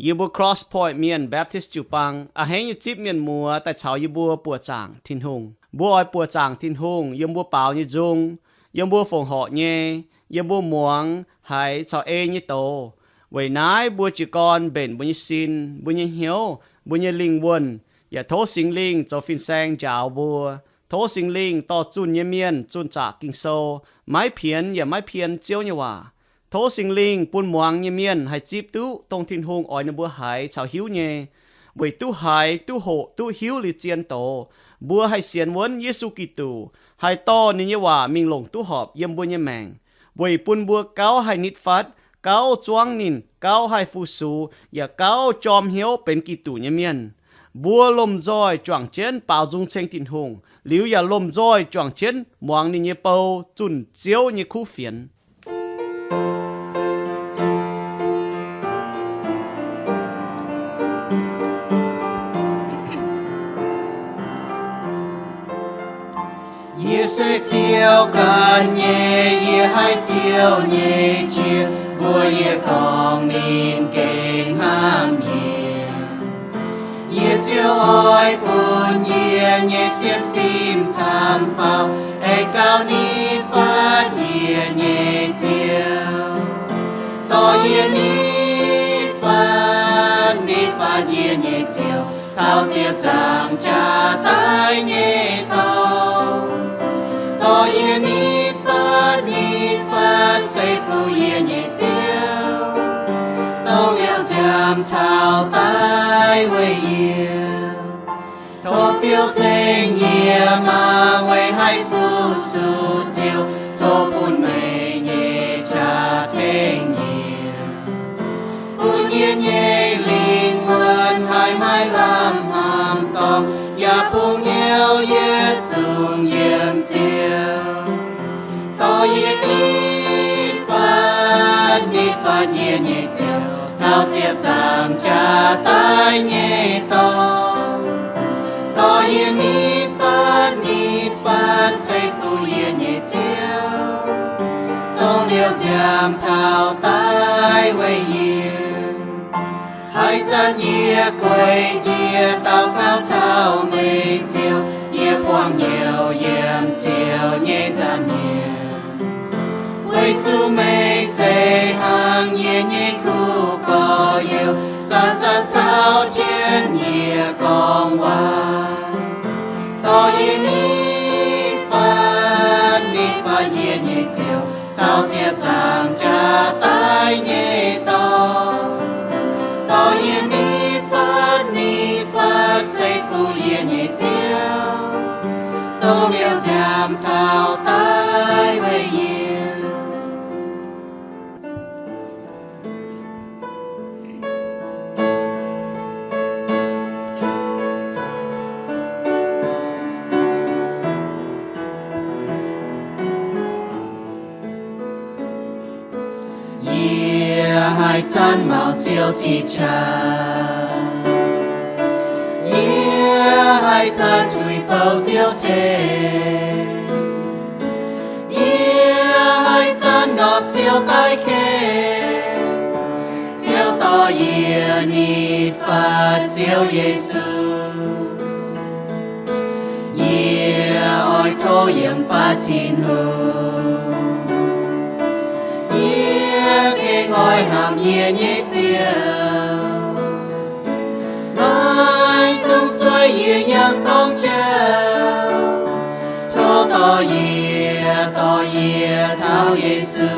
Yie mbuo Cross Point Mienh Baptist jiu-baang a'hneiv nyei zipv mienh muoz daaih caux yie mbuo buoqc zaangc Tin-Hungh. Mbuo oix buoqc zaangc Tin-Hungh yiem mbuo baaux nyei nzung, yiem mbuo fongc horc nyei, yiem mbuo muangx haiz caux ei nyei doz. Weic naaiv mbuo jiez gorn mbenc mbuo nyei sin, mbuo nyei hnyouv, mbuo nyei lingh wuonh, yaac tov Singx Lingh zoux fin-saeng njaaux mbuo. Tov Singx Lingh dorh zunh nyei mienh zunh zaqc Ging-Sou, maiv pienx yaac maiv pien Ziouv nyei waac. Tov Singx Lingh bun muangx nyei mienh haih zipv duqv dongh Tin-Hungh oix ninh mbuo haiz caux hiuv nyei. Weic duqv haiz, duqv hoqc, duqv hiuv liuz zien doz, mbuo haih sienx wuonv Yesu Giduc, haih dorh ninh nyei waac mingh longc duqv horpc yiem mbuo nyei maengc, weic bun mbuo gauh haih nitv fatv, gauh zuangv ninh, gauh haih fu-sux, yaac gauh jorm hnyouv benx Giduc nyei mienh. Mbuo lomh nzoih juangc jienv baaux nzung ceng Tin-Hungh, liuz yaac lomh nzoih juangc jienv muangx ninh nyei bou zunh Ziouv nyei kuv fienx. Yie se Ziouv ganh nyei, yie haih Ziouv nyei qiex mbuox yie gorngv ninh gengh hnangv nyei. Yie Ziouv oix bun yie nyei sienx fim camv faaux, aengx gauh nitv fatv yie nyei Ziouv. Dorh yie nitv fatv, nitv fatv yie nyei Ziouv, taux ziepc nzaangc jaax daaih nyei dorngx. Dorh yie nitv fatv, nitv fatv ceix fuqv yie nyei Ziouv, dongh liouh nziaamv taux daaih weic yie. Tov fiou zengv yie maah weic haih fu-sux Ziouv. Tov bun meih nyei qaqv tengx yie, bun yie nyei lingh wuonh haih maiv lamh hnamv dorngx, yaac bungx hnyouv yietc zungv yiem Ziouv. Dorh yie nitv fatv, nitv fatv yie nyei Ziouv, taux ziepc nzaangc jaax daaih nyei dorngx. Dorh yie nitv fatv, nitv fatv ceix fuqv yie nyei Ziouv, dongh liouh nziaamv taux daaih weic yie. Haaix zanc yie gueic njiec daux gaux taux meih Ziouv, yie buangh hnyouv yiem Ziouv nyei nza'hmien. Weic zuqc meih se hnangv yie nyei kuv gorx-youz, zanc-zanc caux jienv yie gorngv waac. Dorh yie nitv fatv, nitv fatv yie nyei Ziouv, taux ziepc nzaangc jaax daaih nyei dorngx. Dorh yie nitv fatv, nitv fatv ceix fuqv yie nyei Ziouv, dongh liouh nziaamv taux daaih weic yie. Yie haaix zanc maux Ziouv diqv qaqv, yie haaix zanc tuix bouh Ziouv tengx, yie haaix zanc ndorpc Ziouv daaih ken, Ziouv dorh yie nitv fatv Ziouv Yesu. Yie oix tov yiem fatv Tin-Hungh. Yie gengh oix hnamv yie nyei Ziouv. Maiv dungx sueih yie yangh dorng jauv. Tov dorh yie, dorh yie taux Yesu.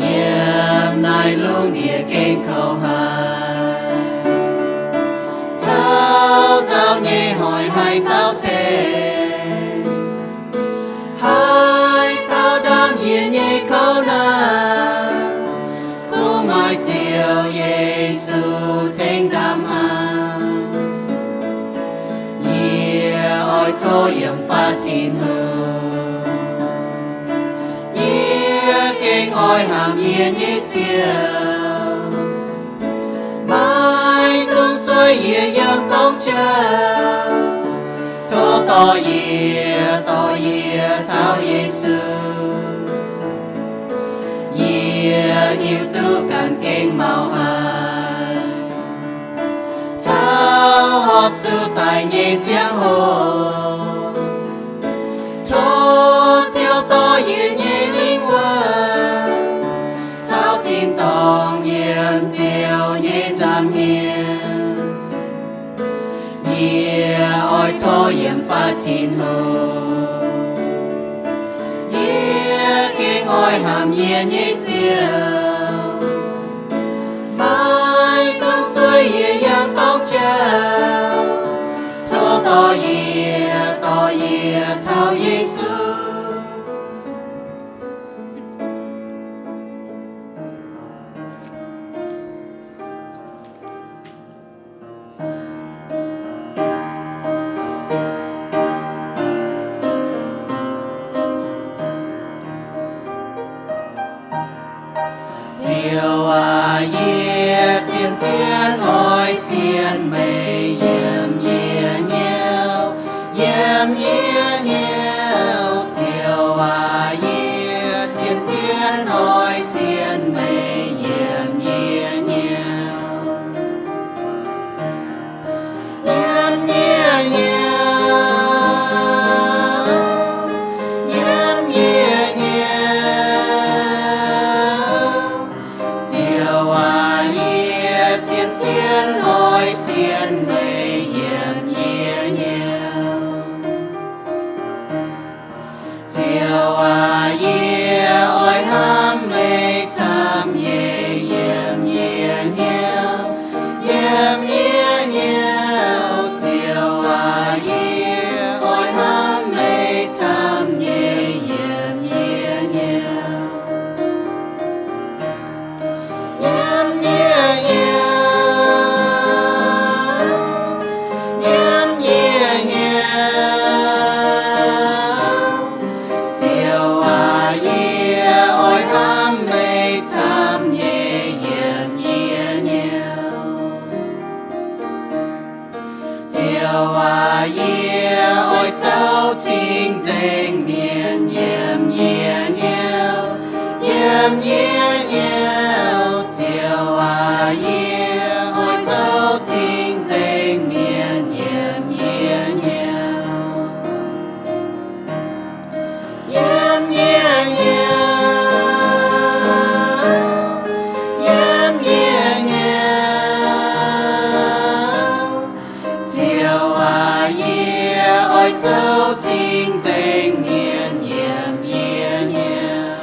Yiem naaiv lungh ndiev gengh kouv haic, taux nzauh nyei hoic haaix dauh tengx, haaix dauh ndaam yie nyei kouv naaic, kuv maaih Ziouv Yesu tengx ndaam aqv. Yie oix tov yiem fatv Tin-Hungh. Yie gengh oix hnamv yie nyei Ziouv. Maiv dungx sueih yie yangh dorng jauv. Tov dorh yie, dorh yie taux Yesu. Yie hiuv duqv ganh gengh maux nyei ziangh hoc. Tov Ziouv dorh yie nyei lingh wuonh taux tin-dorngh yiem Ziouv nyei nza'hmien. Yie oix tov yiem fatv Tin-Hungh. Yie gengh oix hnamv yie nyei Ziouv. Maiv dungx sueih yie yangh dorngx jauv. Tov dorh yie, dorh yie taux Yesu. Ziouv aac, yie zien-zien oix sienx meih yiem yie hnyouv, yiem yie hnyouv. Ziouv aac, yie zien-zien oix sienx meih yiem yie hnyouv, yiem yie hnyouv, yiem yie hnyouv. Ziouv aac, yie zien-zien oix sienx meih yiem yie hnyouv. Ziouv aac, yie oix hnamv meih camv nyei yiem yie hnyouv, yiem yie hnyouv. Ziouv aac, yie oix hnamv meih camv nyei yiem yie hnyouv, yiem yie hnyouv, yiem yie hnyouv. Ziouv aac, yie oix hnamv meih camv nyei yiem yie hnyouv. Ziouv aac, yie oix zoux cing-nzengc mienh yiem yie hnyouv, yiem yie hnyouv. Ziouv aac, yie oix zoux cing-nzengc mienh yiem yie hnyouv, yiem yie hnyouv, yiem yie hnyouv. Ziouv aac, yie oix zoux cing-nzengc mienh yiem yie hnyouv.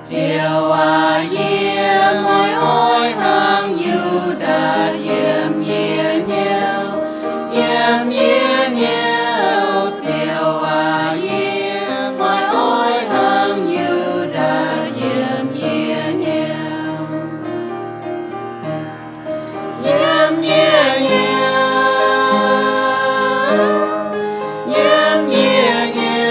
Ziouv aac, yie maiv oix hnangv Yu^ndaatc yiem yie hnyouv, yiem yie hnyouv. Ziouv aac, yie maiv oix hnangv Yu^ndaatc yiem yie hnyouv, yiem yie hnyouv, yiem yie hnyouv.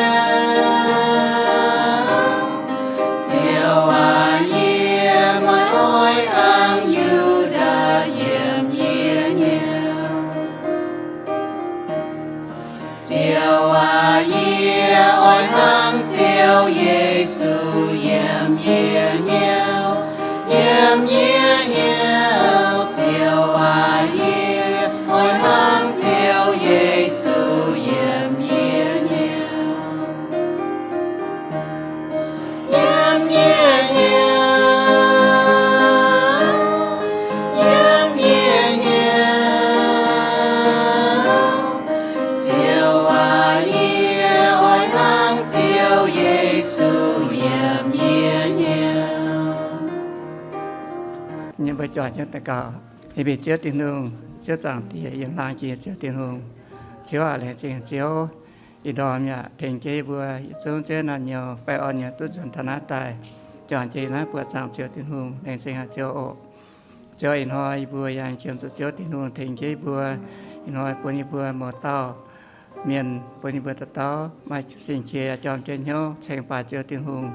Ziouv aac, yie maiv oix hnangv Yu^ndaatc yiem yie hnyouv. Ziouv aac, yie oix hnangv Ziouv Yesu yiem yie hnyouv, yiem yie hnyouv. Ziouv aac, yie oix hnangv Ziouv Yesu yiem yie hnyouv, yiem yie hnyouv, yiem yie hnyouv. Ziouv aac, yie oix hnangv Ziouv Yesu yiem yie hnyouv. Mbuo juangc jienv daux gaux. Yie mbuo Ziouv Tin-Hungh, Ziouv Zaangc Diex, yiem laangz jiex Ziouv Tin-Hungh. Ziouv aac, laengz zingh Ziouv ih ndorm yaac tengx jienv yie mbuo yietc zungv Ziouv naamh nyouz baengh orn nyouz duqv nzuonx taux naaiv daaih, juangc jiex naaiv buoqc zaangc Ziouv Tin-Hungh, laengz zingh haic Ziouv oc. Ziouv, ih hnoi yie mbuo yangh qiemx zuqc Ziouv Tin-Hungh tengx jienv yie mbuo. Ih hnoi bun yie mbuo mouz dauh mienh, bun yie mbuo dauh dauh maaih sin-qiex yaac jorm jienv hnyouv ceng baaix Ziouv Tin-Hungh,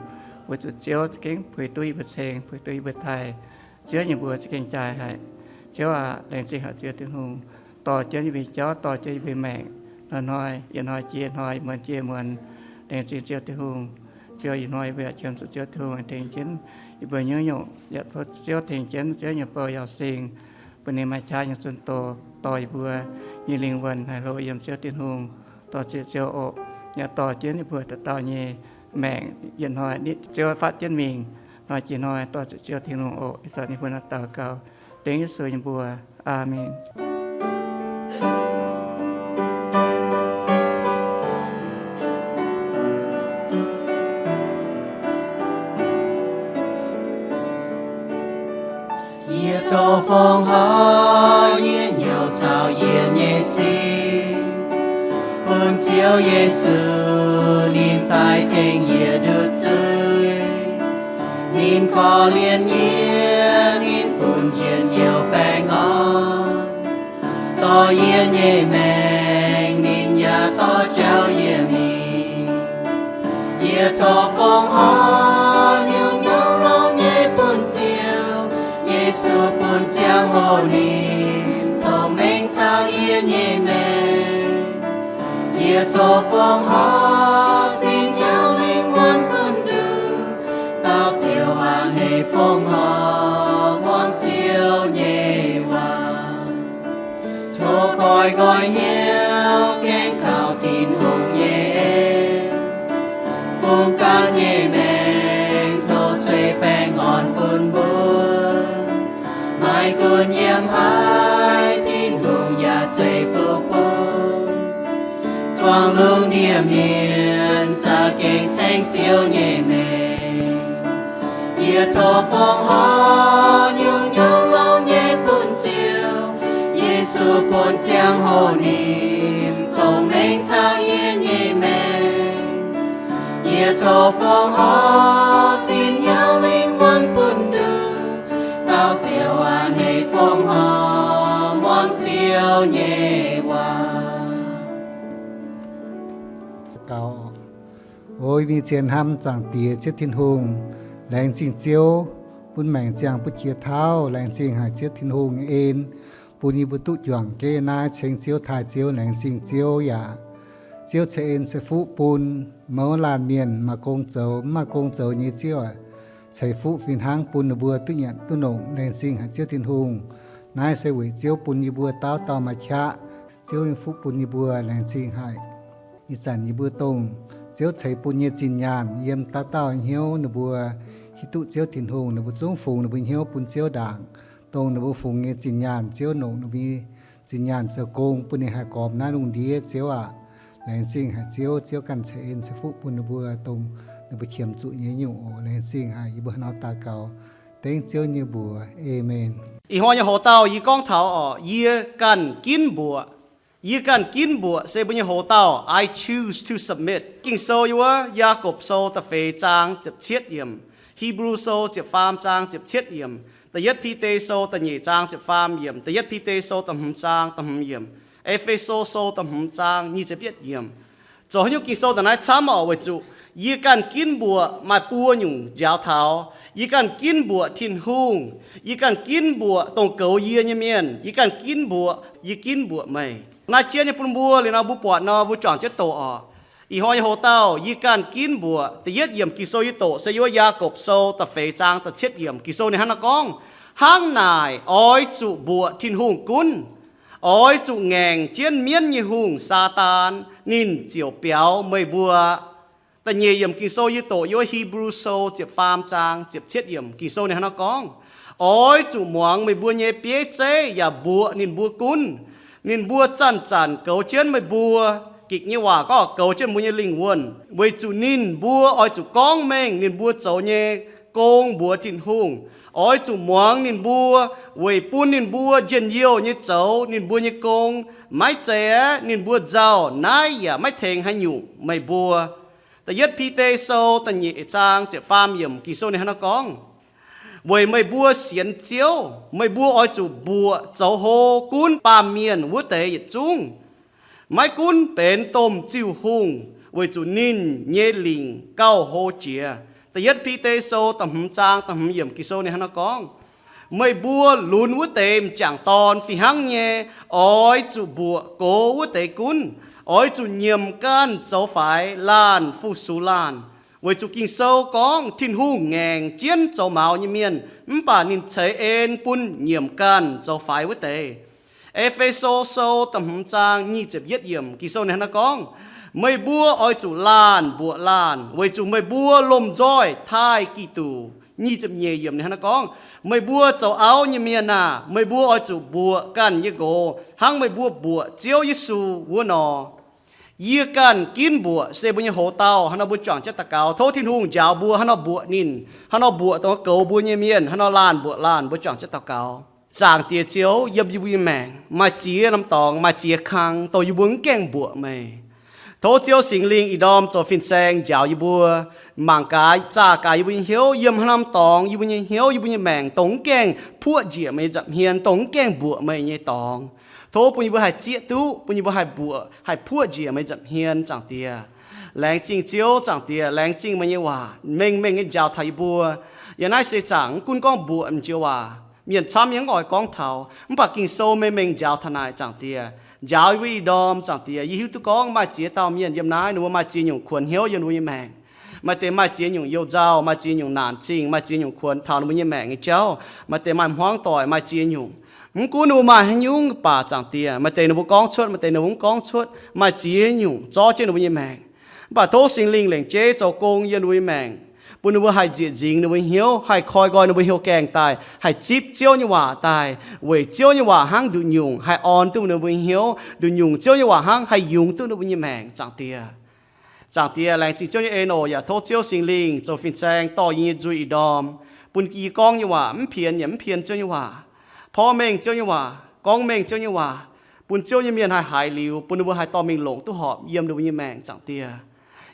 weic zuqc Ziouv za'gengh puix duqv yie mbuo ceng, puix duqv yie mbuo daaih. Ziouv, yie mbuo za'gengh jaaix haic. Ziouv aac, laengz zingh haic Ziouv Tin-Hungh, dorh jienv yie mbuo jauv, dorh jienv yie mbuo maengc. Hnoi-hnoi, yietc hnoi jiex hnoi, muonz jiex muonz, laengz zingh Ziouv Tin-Hungh. Ziouv, ih hnoi yie mbuo yaac qiemx zuqc Ziouv Tin-Hungh tengx jienv yie mbuo nyungc-nyungc, yaac tov Ziouv tengx jienv Ziouv nyei bou yaac sing, bun ninh maaih qaqv nyei zunh doz, dorh yie mbuo nyei lingh wuonh haih hlo yiem Ziouv Tin-Hungh. Dorh ziec Ziouv oc. Yaac dorh jienv yie mbuo dauh dauh nyei maengc yietc hnoi nitv Ziouv fatv jienv mingh, hnoi jiex hnoi dorh ziec Ziouv Tin-Hungh oc. Ih zanc yie mbuo naaiv daux gaux dengv Yesu nyei mbuox. Aamen. Yie tov fongc horc yie hnyouv caux yie nyei sin bun Ziouv Yesu, ninh daaih tengx yie nduqc zuiz. Ninh korv-lienh yie, ninh bun njien-youh baengh orn. Dorh yie nyei maengc, ninh yaac dorh jauv yie mingh. Yie tov fongc horc nyungc-nyungc longx nyei bun Ziouv Yesu, bun ziangh hoc ninh cong-mengh caux yie nyei maengc. Yie tov fongc horc sin hnyouv lingh wuonh bun nduqc, dauh Ziouv aac hneiv fongc horc muangx Ziouv nyei waac. Tov koi nqoi hnyouv gaengh kaux Tin-Hungh nyei en. Fungx ganh nyei maengc tov ceix baengh orn bun mbuo. Maiv gunv yiem haaix, Tin-Hungh yaac ceix fuqv bun. Zuangx lungh ndiev mienh za'gengh ceng Ziouv nyei mengh. Yie tov fongc horc nyungc-nyungc longx nyei bun Ziouv Yesu, bun ziangh hoc ninh cong-mengh caux yie nyei maengc. Yie tov fongc horc sin hnyouv lingh wuonh bun nduqc, dauh Ziouv aac hneiv fongc horc muangx Ziouv nyei waac. Gaux. O mienh zien hnamv, Zaangc Diex Ziouv Tin-Hungh, laengz zingh Ziouv bun maengc ziangh butv qiex tauv. Laengz zingh haic Ziouv Tin-Hungh nyei en, bun yie mbuo duqv juangc jienv naaiv ceng Ziouv, taaih Ziouv. Laengz zingh Ziouv yaac, Ziouv ceix en ceix fuqv bun mouz laanh mienh maaih gong zoux, mv maaih gong zoux nyei, Ziouv aac, ceix fuqv fih hnangv bun ninh mbuo duqv nyanc duqv nongc. Laengz zingh haic Ziouv Tin-Hungh. Naaiv se weic Ziouv bun yie mbuo dauh dauh maaih qaqv. Ziouv nyei fuqv bun yie mbuo. Laengz zingh haic. Ih zanc yie mbuo dongh Ziouv ceix bun nyei zinh nyaanh yiem dauh dauh hnyouv, ninh mbuo hiuv duqv Ziouv Tin-Hungh, ninh mbuo zungv fungx ninh mbuo hnyouv bun Ziouv ndaangc. Dongh ninh mbuo fungx nyei zinh nyaanh, Ziouv longc ninh mbuo nyei zinh nyaanh zoux gong bun ninh haih gormx naaiv lungh ndiev, Ziouv aac. Laengz zingh haic Ziouv. Ziouv ganh ceix en ceix fuqv bun ninh mbuo dongh ninh mbuo qiemx zuqc nyei nyungc oc. Laengz zingh haic. Yie mbuo hnangv nor daux gaux dengv Ziouv nyei mbuox. Aamen. Ih hnoi nyei hoc-dauh yie gorngv taux oc, yie ganh ginv mbuoqc. Yie ganh ginv mbuoqc se mbuo nyei hoc-dauh, I choose to submit. Ging-Sou yiem wuov Yaagorpc Sou da'feix zaang ziepc cietv yiemc, Hipv^lu Sou ziepc faam zaang ziepc cietv yiemc, Da'yietv Bide Sou da'nyeic zaang ziepc faam yiemc, Da'yietv Bide Sou da'hmz zaang da'hmz yiemc, E^fe^so Sou da'hmz zaang nyic ziepc yietv yiemc. Zoux haaix nyungc Ging-Sou da'naaiv camv oc? Weic zuqc yie ganh ginv mbuoqc maaih buo nyungc njaaux taux. Yie ganh ginv mbuoqc Tin-Hungh. Yie ganh ginv mbuoqc dongh goux yie nyei mienh. Yie ganh ginv mbuoqc, yie ginv mbuoqc meih. Naaiv jienv nyei bun mbuo liuz nor mbuo buatc nor mbuo juangc jienv doqc oc. Ih hnoi nyei hoc-dauh yie ganh ginv mbuoqc. Da'yietv yiemc Ging-Sou yie doqc se yiem Yaagorpc Sou da'feix zaang da'cietv yiemc. Ging-Sou ninh hnangv naaiv gorngv, hnangv naaic oix zuqc mbuoqc Tin-Hungh gunv. Oix zuqc ngaengc jienv mienv nyei hungh, Saadaan, ninh ziouc biaux meih mbuo. Da'nyeic yiemc Ging-Sou yie doqc yiem Hipv^lu Sou ziepc faam zaang ziepc cietv yiemc. Ging-Sou ninh hnangv naaiv gorngv, oix zuqc muangx meih mbuo nyei bieiv zeiv yaac mbuoqc ninh mbuo gunv. Ninh mbuo zanc-zanc goux jienv meih mbuo. Gikc nyei waac gorngv goux jienv mbuo nyei lingh wuonh, weic zuqc ninh mbuo oix zuqc gorngv mengh ninh mbuo zoux nyei gong mbuox Tin-Hungh. Oix zuqc muangx ninh mbuo, weic bun ninh mbuo njien-youh nyei zoux ninh mbuo nyei gong. Maiv zeiz aeqv, ninh mbuo nzauh naaiv yaac maiv tengx haaix nyungc meih mbuo. Da'yietv Bide Sou da'nyeic zaang ziepc faam yiemc Ging-Sou ninh hnangv naaiv gorngv, weic meih mbuo sienx Ziouv, meih mbuo oix zuqc mbuoqc zoux hlo gunv baamh mienh wuov deix yietc zungv, maiv gunv benx domh ziuh hungh, weic zuqc ninh nyei lingc gauh hlo jiex. Da'yietv Bide Sou da'hmz zaang da'hmz yiemc Ging-Sou ninh hnangv naaiv gorngv, meih mbuo lunx wuov deix m'jangc dorn fih hnangv nyei, oix zuqc mbuoqc gox wuov deix gunv. Oix zuqc nyiemc ganh zoux faix, laanh fu-sux laanh. Weic zuqc Ging-Sou gorngv Tin-Hungh ngaengc jienv zoux maux nyei mienh, mv baac ninh ceix en bun nyiemc ganh zoux faix wuov deix. E^fe^so Sou da'hmz zaang nyic ziepc yietv yiemc, Ging-Sou ninh hnangv naaiv gorngv, meih mbuo oix zuqc laanh mbuoqc laanh, weic zuqc meih mbuo lomh nzoih taaih Giduc. Nyic ziepc nyeic yiemc ninh hnangv naaiv gorngv, meih mbuo zoux auv nyei mienh aah! Meih mbuo oix zuqc mbuoqc ganh nyei nqox hnangv meih mbuo mbuoqc Ziouv Yesu wuov nor. Yie ganh ginv mbuoqc se mbuo nyei hoz dauh. Hnangv nor mbuo juangc jienv daux gaux, tov Tin-Hungh njaaux mbuo hnangv nor mbuoqc ninh, hnangv nor mbuoqc dongh goux mbuo nyei mienh, hnangv nor laanh mbuoqc laanh. Mbuo juangc jienv daux gaux. Zaangc Diex Ziouv, yiem yie mbuo nyei maengc maaih ziex norm dorngx, maaih ziex kang dongh yie mbuo mv gaengh mbuoqc meih. Tov Ziouv Singx Lingh ih ndorm zoux fin-saeng njaaux yie mbuo, mangc gaax, zaah gaax yie mbuo nyei hnyouv yiem haaix norm dorngx yie mbuo nyei hnyouv, yie mbuo nyei maengc dongh mv gaengh puoqv njiec meih nyei nza'hmien, dongh mv gaengh mbuoqc meih nyei dorngx. Tov bun yie mbuo haih zieqv duqv, bun yie mbuo haih mbuoqc, haih puoqv njiec meih nza'hmien, Zaangc Diex. Laengz zingh Ziouv, Zaangc Diex, laengz zingh meih nyei waac mengh mengh nyei njaaux taux yie mbuo. Yiem naaiv seix zaangc mv gunv gorngv mbuoqc m'njoux waac, mienh camv yie mv oix gorngv taux, mv baac Ging-Sou mengh mengh njaaux taux naaic, Zaangc Diex. Njaaux yie mbuo ih ndorm, Zaangc Diex. Yie hiuv duqv gorngv maaih ziex dauh mienh yiem naaiv, ninh mbuo maaih ziex nyungc kuonx hnyouv yiem ninh mbuo nyei maengc. Maaih deix maaih ziex nyungc you nzauh, maaih ziex nyungc naanc zingh, maaih ziex nyungc kuonx taux ninh mbuo nyei maengc nyei jauv. Maaih deix maaih hmuangv doic, maaih ziex nyungc. Mv gunv ninh mbuo maaih haaix nyungc baac, Zaangc Diex, maaih deix ninh mbuo gorngv cuotv, maaih deix ninh mbuo mv gorngv cuotv, maaih ziex nyungc zorqv jienv ninh mbuo nyei maengc. Mv baac tov Singx Lingh lengc jeiv zoux gong yiem ninh mbuo nyei maengc, bun ninh mbuo haih nzieqc nzingx ninh mbuo hnyouv, haih koi nqoi ninh mbuo hnyouv gaengh daaih, haih zipv Ziouv nyei waac daaih, weic Ziouv nyei waac hnangv nduqc nyungc haih orn duqv ninh mbuo hnyouv, nduqc nyungc Ziouv nyei waac hnangv haih yungz duqv ninh mbuo nyei maengc, Zaangc Diex. Zaangc Diex, laengz zingh Ziouv nyei en oc, yaac tov Ziouv Singx Lingh zoux fin-saeng dorh yie nyei nzuih ih ndorm, bun yie gorngv nyei waac mv pienx yaac mv pien Ziouv nyei waac, porv mengh Ziouv nyei waac, gorngv mengh Ziouv nyei waac, bun Ziouv nyei mienh haih haiz liuz, bun ninh mbuo haih dorh mingh longc duqv horpc yiem ninh mbuo nyei maengc, Zaangc Diex.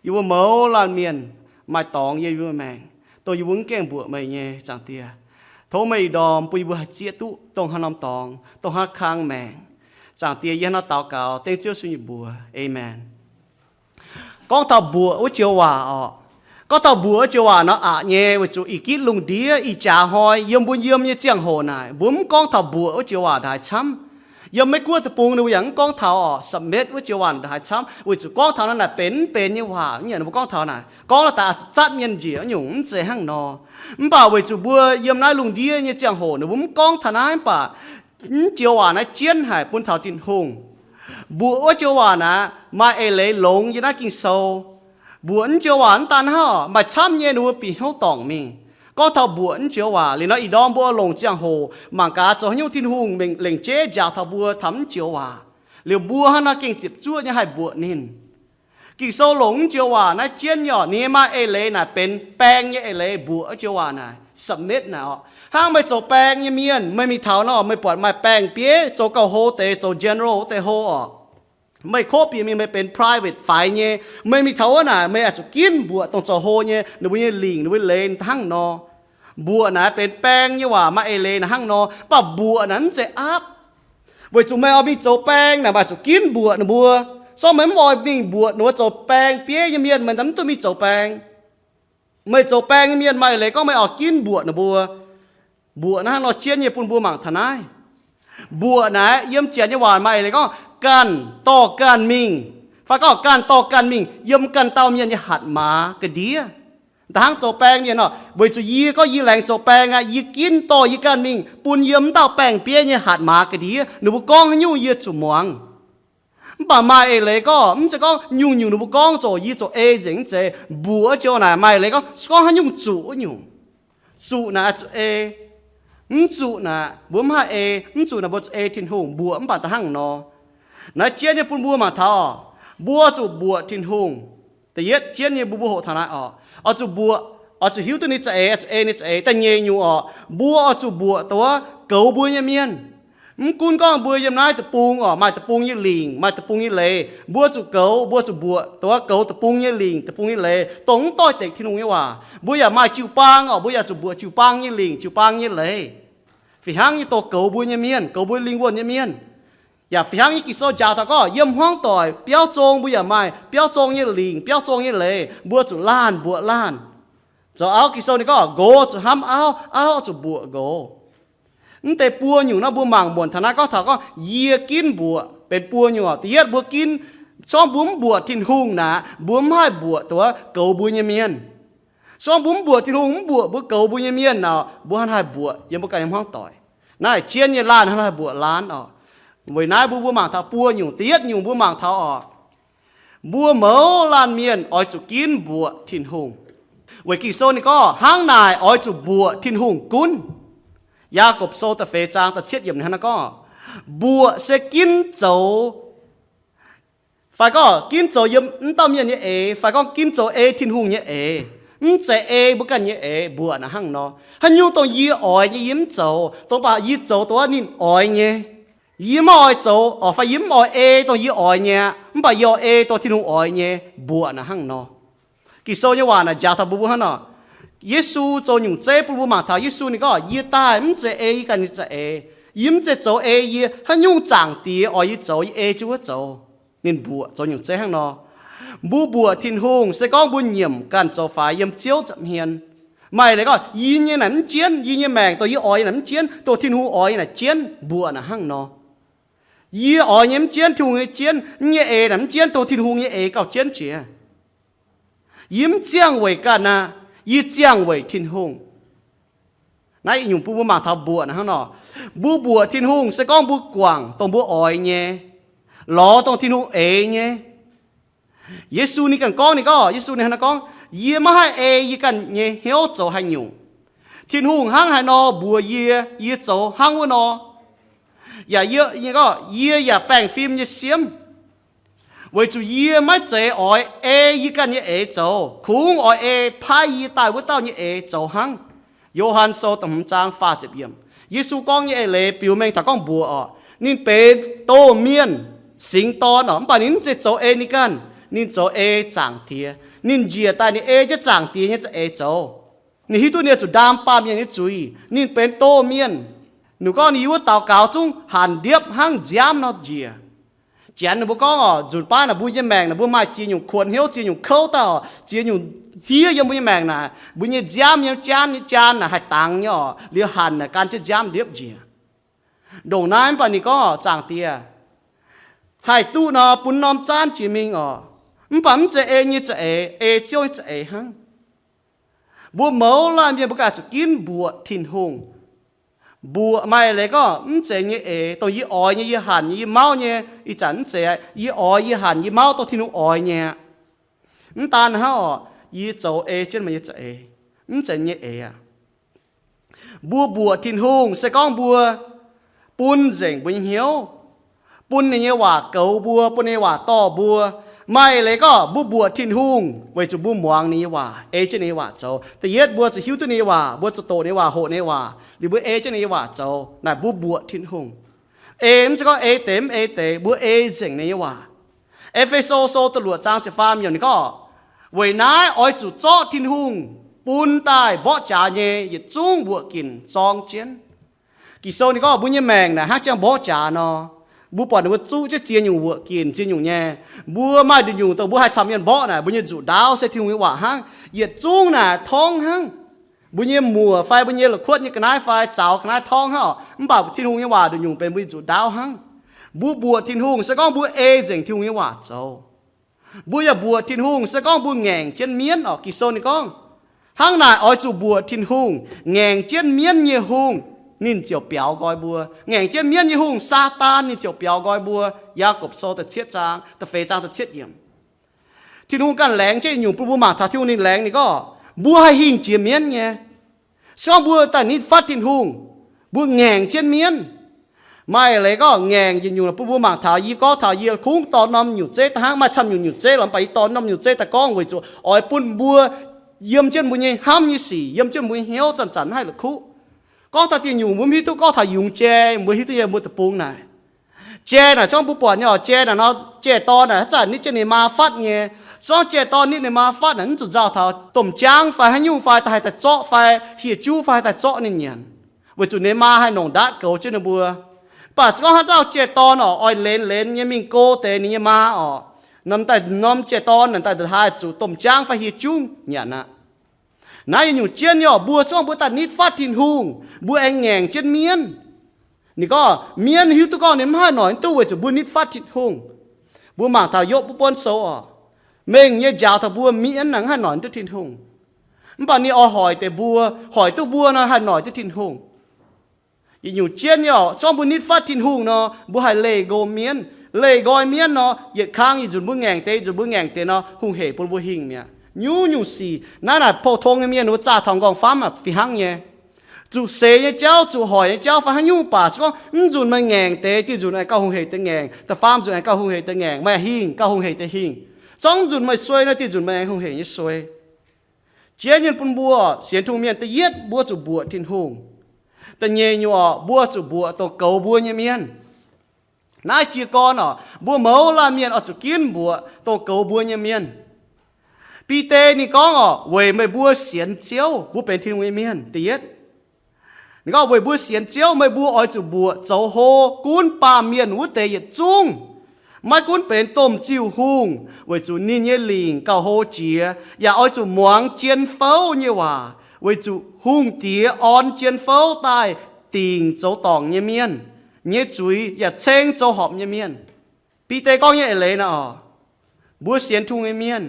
Yie mbuo mouz laanh mienh maaih dorngx yiem yie mbuo maengc, dongh yie mbuo mv gaengh mbuoqc meih nyei, Zaangc Diex. Tov meih ih ndorm bun yie mbuo haih zieqv duqv dongh haaix norm dorngx, dongh haaix kang maengc. Zaangc Diex, yie hnangv naaiv daux gaux dengv Ziouv Yesu nyei mbuox. Aamen. Gorngv taux mbuoqc wuov joux waac oc. Gorngv taux mbuoqc wuov joux waac nor aqc nyei, weic zuqc ih gitv lungh ndiev ih jaax hnoi yiem mbuo yiem nyei ziangh hoc naaic, mbuo mv gorngv taux mbuoqc wuov joux waac ndaaix camv. Yiem Meiv Guoqv deic-bung ninh mbuo yaac mv gorngv taux oc, submit wuov joux waac ndaaix camv, weic zuqc gorngv taux naaiv naaic benx mv benx nyei waac, mv nyanc ninh mbuo gorngv taux naaic, gorngv naaiv daaih zatv mienh njiec wuov nyungc, mv zeiz hnangv nor. Mv baac weic zuqc mbuo yiem naaiv lungh ndiev nyei ziangh hoc ninh mbuo mv gorngv taux naaiv, mv baac mv joux waac naaiv jienv haic bun taux Tin-Hungh. Mbuoqc wuov joux waac naaic maaih eix leiz longx yiem naaiv Ging-Sou. Mbuoqc mv joux waac mv daan hnangv, maaih camv nyei ninh mbuo bieqc hnyouv dorngc mingh. Gorngv taux mbuoqc mv joux waac, liuz nor ih ndorm mbuo longc ziangh hoc mangc gaax zoux haaix nyungc Tin-Hungh lengc jeiv njaaux taux mbuo taux mv joux waac, liuz mbuo hnangv naaiv gengh ziepc zuoqv nyei haih mbuoqc ninh. Ging-Sou longc mv joux waac naaiv jienv nyei oc, ninh maaih eix leiz naaic benx baeng nyei eix leiz, mbuoqc wuov joux waac naaic, submit naaic oc. Hnangv meih zoux baeng nyei mienh, meih mingh taux nor, meih buatc maaih baeng-bieiv zoux gauh hlo deix, zoux general wuov deix hlo oc. Meih kov bieqc mingh meih benx private faix nyei, meih mingh taux wuov naaic meih oix zuqc ginv mbuoqc dongh zoux hlo nyei, ninh mbuo nyei lingc, ninh mbuo nyei leiz hnangv nor. Mbuoqc naaic benx baeng nyei waac, maaih eix leiz naaic hnangv nor. Mv baac mbuoqc naaic mv zeiz aapv. Weic zuqc meih oix mingh zoux baeng naaic, meih oix zuqc ginv mbuoqc ninh mbuo. Se gorngv meih mv oix mingh mbuoqc ninh mbuo zoux baeng-bieiv nyei mienh, meih mv duqv mingh zoux baeng. Meih zoux baeng nyei mienh maaih eix leiz gorngv meih oix ginv mbuoqc ninh mbuo. Mbuoqc naaiv hnangv nor jienv nyei bun mbuo mangc taux naaiv. Mbuoqc naaic yiem Janx nyei waac maaih eix leiz gorngv ganh dorh ganh mingh, fai gorngv ganh dorh ganh mingh yiem ganh dauh mienh nyei hatc maaz ga'ndiev. Da'hnangv zoux baeng mienh nor, weic zuqc yie gorngv yie laengz zoux baeng aqv, yie ginv dorh yie ganh mingh bun yiem wuov dauh baeng-bieiv nyei hatc maaz ga'ndiev, ninh mbuo gorngv haaix nyungc yie zuqc muangx. Mv baac maaih eix leiz gorngv mv zeiz gorngv nyungc-nyungc ninh mbuo gorngv zoux yie zoux ei nzengc, mv zeiz. Mbuoqc wuov joux naaic maaih eix leiz gorngv se gorngv haaix nyungc zuqc wuov nyungc. Zuqc naaic zuqc ei, mv zuqc naaic mbuo mv haih ei, mv zuqc naaic mbuo zuqc ei Tin-Hungh. Mbuoqc mv baac da'hnangv nor. Naaiv jienv nyei bun mbuo mangc taux, mbuo zuqc mbuoqc Tin-Hungh. Da'yietv jienv nyei mbuo mbuo hoqc taux naaiv oc, oix zuqc mbuoqc, oix zuqc hiuv duqv ninh za'eix, oix zuqc ei ninh za'eix. Da'nyeic nyungc oc, mbuo oix zuqc mbuoqc dongh wuov goux mbuo nyei mienh. Mv gunv gorngv mbuo yiem naaiv deic-bung oc, maaih deic-bung nyei lingc, maaih deic-bung nyei leiz, mbuo zuqc goux, mbuo zuqc mbuoqc dongh wuov goux deic-bung nyei lingc, deic-bung nyei leiz, dongh mv doix-dekc Tin-Hungh nyei waac. Mbuo yaac maaih jiu-baang oc, mbuo yaac zuqc mbuoqc jiu-baang nyei lingc, jiu-baang nyei leiz, fih hnangv nyei dongh goux mbuo nyei mienh, goux mbuo lingh wuonh nyei mienh. Yaac fih hnangv nyei Ging-Sou njaaux taux gorngv yiem hmuangv doic biauv zong mbuo yaac maaih biauv zong nyei lingc, biauv zong nyei leiz, mbuo zuqc laanh mbuoqc laanh. Zoux auv Ging-Sou ninh gorngv nqox zuqc hnamv auv, auv zuqc mbuoqc nqox. Mv deix buo nyungc nor mbuo mangc muonc taux naaiv gorngv taux gorngv yie ginv mbuoqc benx buo nyungc oc. Da'yietv mbuo ginv, se gorngv mbuo mv mbuoqc Tin-Hungh naaic, mbuo mv haih mbuoqc dongh wuov goux mbuo nyei mienh. Se gorngv mbuo mv mbuoqc Tin-Hungh, mv mbuoqc mbuo goux mbuo nyei mienh nor, mbuo hnangv haih mbuoqc yiem mbuo ganh nyei hmuangv doic. Naaiv jienv nyei laanh hnangv haih mbuoqc laanh oc. Weic naaiv mbuo, mbuo mangc taux buo nyungc. Da'yietv nyungc mbuo mangc taux oc, mbuo mouz laanh mienh oix zuqc ginv mbuoqc Tin-Hungh. Weic Ging-Sou ninh gorngv hnangv naaic oix zuqc mbuoqc Tin-Hungh gunv. Yaagorpc Sou da'feix zaang da'cietv yiemc hnangv naaiv gorngv, mbuoqc se ginv zoux, fai gorngv ginv zoux yiem wuov dauh mienh nyei eix, fai gorngv ginv zoux ei Tin-Hungh nyei eix. Mv zeiz ei mbuo ganh nyei eix. Mbuoqc naaic hnangv nor, haaix nyungc dongh yie oix nyei yie mv zoux, dongh baac yie zoux dongh wuov ninh oix nyei. Yie mv oix zoux oc, fai yie mv oix ei dongh yie oix nyei aqv, mv baac yie oix ei dongh Tin-Hungh oix nyei. Mbuoqc naaic hnangv nor. Ging-Sou nyei waac naaic njaaux taux mbuo, mbuo hnangv nor. Yesu zoux nyungc zeiv bun mbuo mangc taux Yesu ninh gorngv, yie daaih mv zeiz ei yie ganh nyei za'eix. Yie mv zeiz zoux ei yie, haaix nyungc Zaangc Diex oix yie zoux, yie ei jienv wuov zoux. Ninh mbuoqc zoux nyungc zeiv hnangv nor. Mbuo mbuoqc Tin-Hungh se gorngv mbuo nyiemc ganh zoux faix yiem Ziouv nza'hmien. Maaih leiz gorngv, yie nyei naaic mv jienv, yie nyei maengc dongh yie oix nyei naaic mv jienv, dongh Tin-Hungh oix nyei naaic jienv. Mbuoqc naaic hnangv nor. Yie oix nyei mv jienv, Tin-Hungh nyei jienv. Yie nyei eix naaic mv jienv, dongh Tin-Hungh nyei eix gauh jienv jiex. Yie mv ziangh weic ganh aqv, yie ziangh weic Tin-Hungh. Naaiv nyungc bun mbuo mangc taux mbuoqc naaic hnangv nor. Mbuo mbuoqc Tin-Hungh se gorngv mbuo guangc dongh mbuo oix nyei, lorz dongh Tin-Hungh eix nyei. Yesu ninh ganh gorngv, ninh gorngv, Yesu ninh hnangv naaiv gorngv, yie maiv haih ei yie ganh nyei hnyouv zoux haaix nyungc. Tin-Hungh hnangv haaix nor mbuox yie, yie zoux hnangv wuov nor. Yaac yie, yie gorngv, yie yaac baengh fim nyei siemv. Weic zuqc yie maiv zeiz oix ei yie ganh nyei eix zoux, kungx oix ei paaiv yie daaih wuov dauh nyei eix zoux hnangv. Yo^han Sou da'hmz zaang faah ziepc yiemc. Yesu gorngv nyei eix leiz biux mengh taux gorngv mbuoqc oc. Ninh benx doz-mienh, singx dorn oc, mv baac ninh mv zeiz zoux ei ninh ganh, ninh zoux ei Zaangc Diex. Ninh njiec daaih ninh ei jienv Zaangc Diex nyei za'eix zoux. Ninh hiuv duqv ninh oix zuqc ndaam baamh mienh nyei zuiz. Ninh benx doz-mienh. Ninh gorngv ninh yiem wuov daux gaux zungv hanc ndiepv hnangv nziaamv nor njiec. Janx ninh mbuo gorngv oc, nzunc baav naaic mbuo nyei maengc naaic mbuo maaih ziex nyungc kuonx hnyouv, ziex nyungc kouv dauh, ziex nyungc hiev yiem mbuo nyei maengc naaic. Mbuo nyei nziaamv nyei jaan, nyei jaan naaic haih dangx nyei oc, liuz hanc naaic gan jienv nziaamv ndiepv njiec. Ndongc naaiv mv baac ninh gorngv oc, Zaangc Diex haih duqv nor bun norm zaanv jiex mingh oc. Mv baac mv zeiz ei nyei za'eix, ei Ziouv nyei za'eix hnangv. Mbuo mouz laanh mienh mbuo ganh zuqc ginv mbuoqc Tin-Hungh. Mbuoqc maaih leiz gorngv mv zeiz nyei eix, dongh yie oix nyei, yie hanc nyei, yie mauv nyei, ih zanc mv zeiz aqv. Yie oix, yie hanc, yie mauv dongh Tin-Hungh oix nyei aqv. Mv daan hnangv oc, yie zoux ei jienv meih nyei za'eix, mv zeiz nyei eix aqv. Mbuo mbuoqc Tin-Hungh se gorngv mbuo bun nzengc mbuo nyei hnyouv, bun ninh nyei waac goux mbuo, bun ninh nyei waac dorh mbuo. Maaih leiz gorngv mbuo mbuoqc Tin-Hungh weic zuqc mbuo muangx ninh nyei waac, ei jienv ninh nyei waac zoux. Da'yietv mbuo zuqc hiuv duqv ninh nyei waac, mbuo zuqc doqc ninh nyei waac, hoqc ninh nyei waac, liuz mbuo ei jienv ninh nyei waac zoux. Naaic mbuo mbuoqc Tin-Hungh. Ei mv zeiz gorngv ei deix mv ei deix, mbuo ei nzengc ninh nyei waac. E^fe^so Sou da'luoqc zaang ziepc faam yiemc ninh gorngv, weic naaiv oix zuqc zorqv Tin-Hungh bun daaih mborqv jaax nyei yietc zungv wuoqc ginc zorng jienv. Ging-Sou ninh gorngv mbuo nyei maengc naaic hnangv jangx mborqv jaax nor. Mbuo buatc ninh mbuo zuqv jienv ziex nyungc wuoqc ginc, ziex nyungc nyei. Mbuo maaih nduqc nyungc dongh mbuo haih camv mienh mborqv naaic, mbuo nyei nzuqc ndaauv se Tin-Hungh nyei waac hnangv. Yietc zungv naaic torngv hnangv. Mbuo nyei muoc fai mbuo nyei la'kuotv nyei ga'naaiv fai zaux ga'naaiv torngv hnangv oc. Mv baac Tin-Hungh nyei waac nduqc nyungc benx mbuo nyei nzuqc ndaauv hnangv. Mbuo mbuoqc Tin-Hungh se gorngv mbuo ei nzengc Tin-Hungh nyei waac zoux. Mbuo yaac mbuoqc Tin-Hungh se gorngv mbuo ngaengc jienv mienv oc. Ging-Sou ninh gorngv, hnangv naaic oix zuqc mbuoqc Tin-Hungh, ngaengc jienv mienv nyei hungh, ninh ziouc biaux nqoi mbuo. Ngaengc jienv mienv nyei hungh, Saadaan, ninh ziouc biaux nqoi mbuo. Yaagorpc Sou da'cietv zaang, da'feix zaang da'cietv yiemc. Tin-Hungh ganh laengz jienv nyungc bun mbuo mangc taux Tin-Hungh ninh laengz ninh gorngv, mbuo haih hingh jiex mienv nyei. Se gorngv mbuo daaih nitv fatv Tin-Hungh, mbuo ngaengc jienv mienv. Maaih leiz gorngv ngaengc yietc nyungc bun mbuo mangc taux, yie gorngv taux yie kungx dorh norm nyungc zeiv daaih hnangv, maaih camv nyungc nyungc zeiv lorqc, mv baac yie dorh norm nyungc zeiv daaih gorngv weic zuqc oix bun mbuo yiem jienv mbuo nyei hnamv nyei sic, yiem jienv mbuo nyei hnyouv zanc zanc mv haih la'kuqv. Gorngv taux diuh nyungc mbuo mv hiuv duqv gorngv taux yungz jai, mbuo hiuv duqv nyei mbuo deic-bung naaic. Jai naaic, se gorngv mbuo buatc nyei oc, jai naaic nor, jai-dorn naaic haaix zanc nitv jienv ninh maa fatv nyei. Se gorngv jai-dorn nitv ninh maa fatv naaic, mv zuqc nzauh taux domh jaangv fai haaix nyungc fai daaih haih daaih zorqv fai hieh juv fai haih daaih zorqv ninh nyanc, weic zuqc ninh maa haih nongc ndaatv goux jienv ninh mbuo. Mv baac se gorngv haaix dauh jai-dorn oc, oix lenz lenz nyei mingh go deix ninh nyei maa oc, norm daaih norm jai-dorn naaic daaih haih zuqc domh jaangv fai hieh juv nyanc aqv. Naaiv yietc nyungc jienv nyei oc, mbuo se gorngv mbuo daaih nitv fatv Tin-Hungh, mbuo aengx ngaengc jienv mienv. Ninh gorngv mienv hiuv duqv gorngv ninh mv haih noic duqv weic zuqc mbuo nitv fatv Tin-Hungh. Mbuo mangc taux Yopv wuov buonv sou oc, mengh nyei njaaux taux mbuo mienv naaic mv haih noic duqv Tin-Hungh. Mv baac ninh oix hoic deix mbuo, hoic duqv mbuo nor haih noic duqv Tin-Hungh. Yietc nyungc jienv nyei oc, se gorngv mbuo nitv fatv Tin-Hungh nor, mbuo haih leih nqoi mienv. Leih nqoi mienv nor, yietc kang yietc nzunc mbuo ngaengc deix, nzunc mbuo ngaengc deix nor, hungh hec bun mbuo hingh mi'aqv. Nyungc-nyungc sic naaiv naaic pou-tong nyei mienh ninh mbuo zaah taux nqorngv-famv fih hnangv nyei. Zuqc seix nyei jauv, zuqc hoic nyei jauv fai haaix nyungc baac, se gorngv mv nzunc meih ngaengc deix, dieh nzunc aengx gauh hungh hec deix ngaengc, da'faam nzunc aengx gauh hungh hec deix ngaengc, meih hingh gauh hungh hec deix hingh. Zorngv nzunc meih suei nor, dieh nzunc meih aengx hungh hec nyei suei. Jienv nyei bun mbuo sienx Tin-Hungh mienh, da'yietv mbuo zuqc mbuoqc Tin-Hungh. Da'nyeic nyungc oc, mbuo zuqc mbuoqc dongh goux mbuo nyei mienh. Naaiv jiez gorn oc, mbuo mouz laanh mienh oix zuqc ginv mbuoqc dongh goux mbuo nyei mienh. Bide ninh gorngv oc, weic meih mbuo sienx Ziouv, mbuo benx Tin-Hungh nyei mienh. Da'yietv, ninh gorngv weic mbuo sienx Ziouv, meih mbuo oix zuqc mbuoqc zoux hlo gunv baamh mienh wuov deix yietc zungv, maiv gunv benx domh ziuh hungh, weic zuqc ninh nyei lingc gauh hlo jiex, yaac oix zuqc muangx jien fouv nyei waac, weic zuqc hungh diex orn jien fouv daaih dingc zoux dorngc nyei mienh nyei zuiz, yaac ceng zoux horpc nyei mienh. Bide gorngv nyei eix leiz naaiv oc, mbuo sienx Tin-Hungh nyei mienh,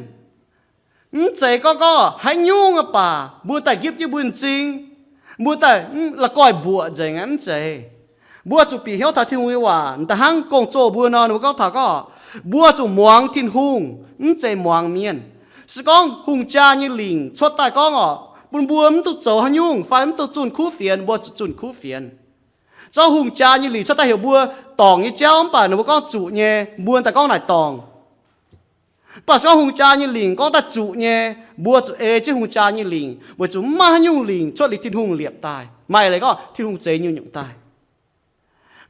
mv zeiz gorngv gorngv haaix nyungc aqv baac mbuo daaih nqipv jienv mbuo nyei m'zing, mbuo daaih la'guaih mbuoqc nzengc aqv, mv zeiz. Mbuo zuqc bieqc hnyouv taux Tin-Hungh nyei waac. Da'hnangv gong-zoh mbuo nor, ninh mbuo gorngv taux gorngv, mbuo zuqc muangx Tin-Hungh, mv zeiz muangx mienh. Se gorngv hungh jaa nyei lingc cuotv daaih gorngv oc, bun mbuo mv duqv zoux haaix nyungc fai mv duqv zunh kuv fienx, mbuo zuqc zunh kuv fienx. Zorngv hungh jaa nyei lingc cuotv daaih heuc mbuo dorngc nyei jauv, mv baac ninh mbuo gorngv zuqc nyei, mbuo daaih gorngv naaic dorngc. Mv baac se gorngv hungh jaa nyei lingc gorngv daaih zuqc nyei, mbuo zuqc ei jienv hungh jaa nyei lingc, weic zuqc mv maaih haaix nyungc lingc cuotv liuz Tin-Hungh liepc daaih. Maaih leiz gorngv Tin-Hungh zeix nyungc-nyungc daaih.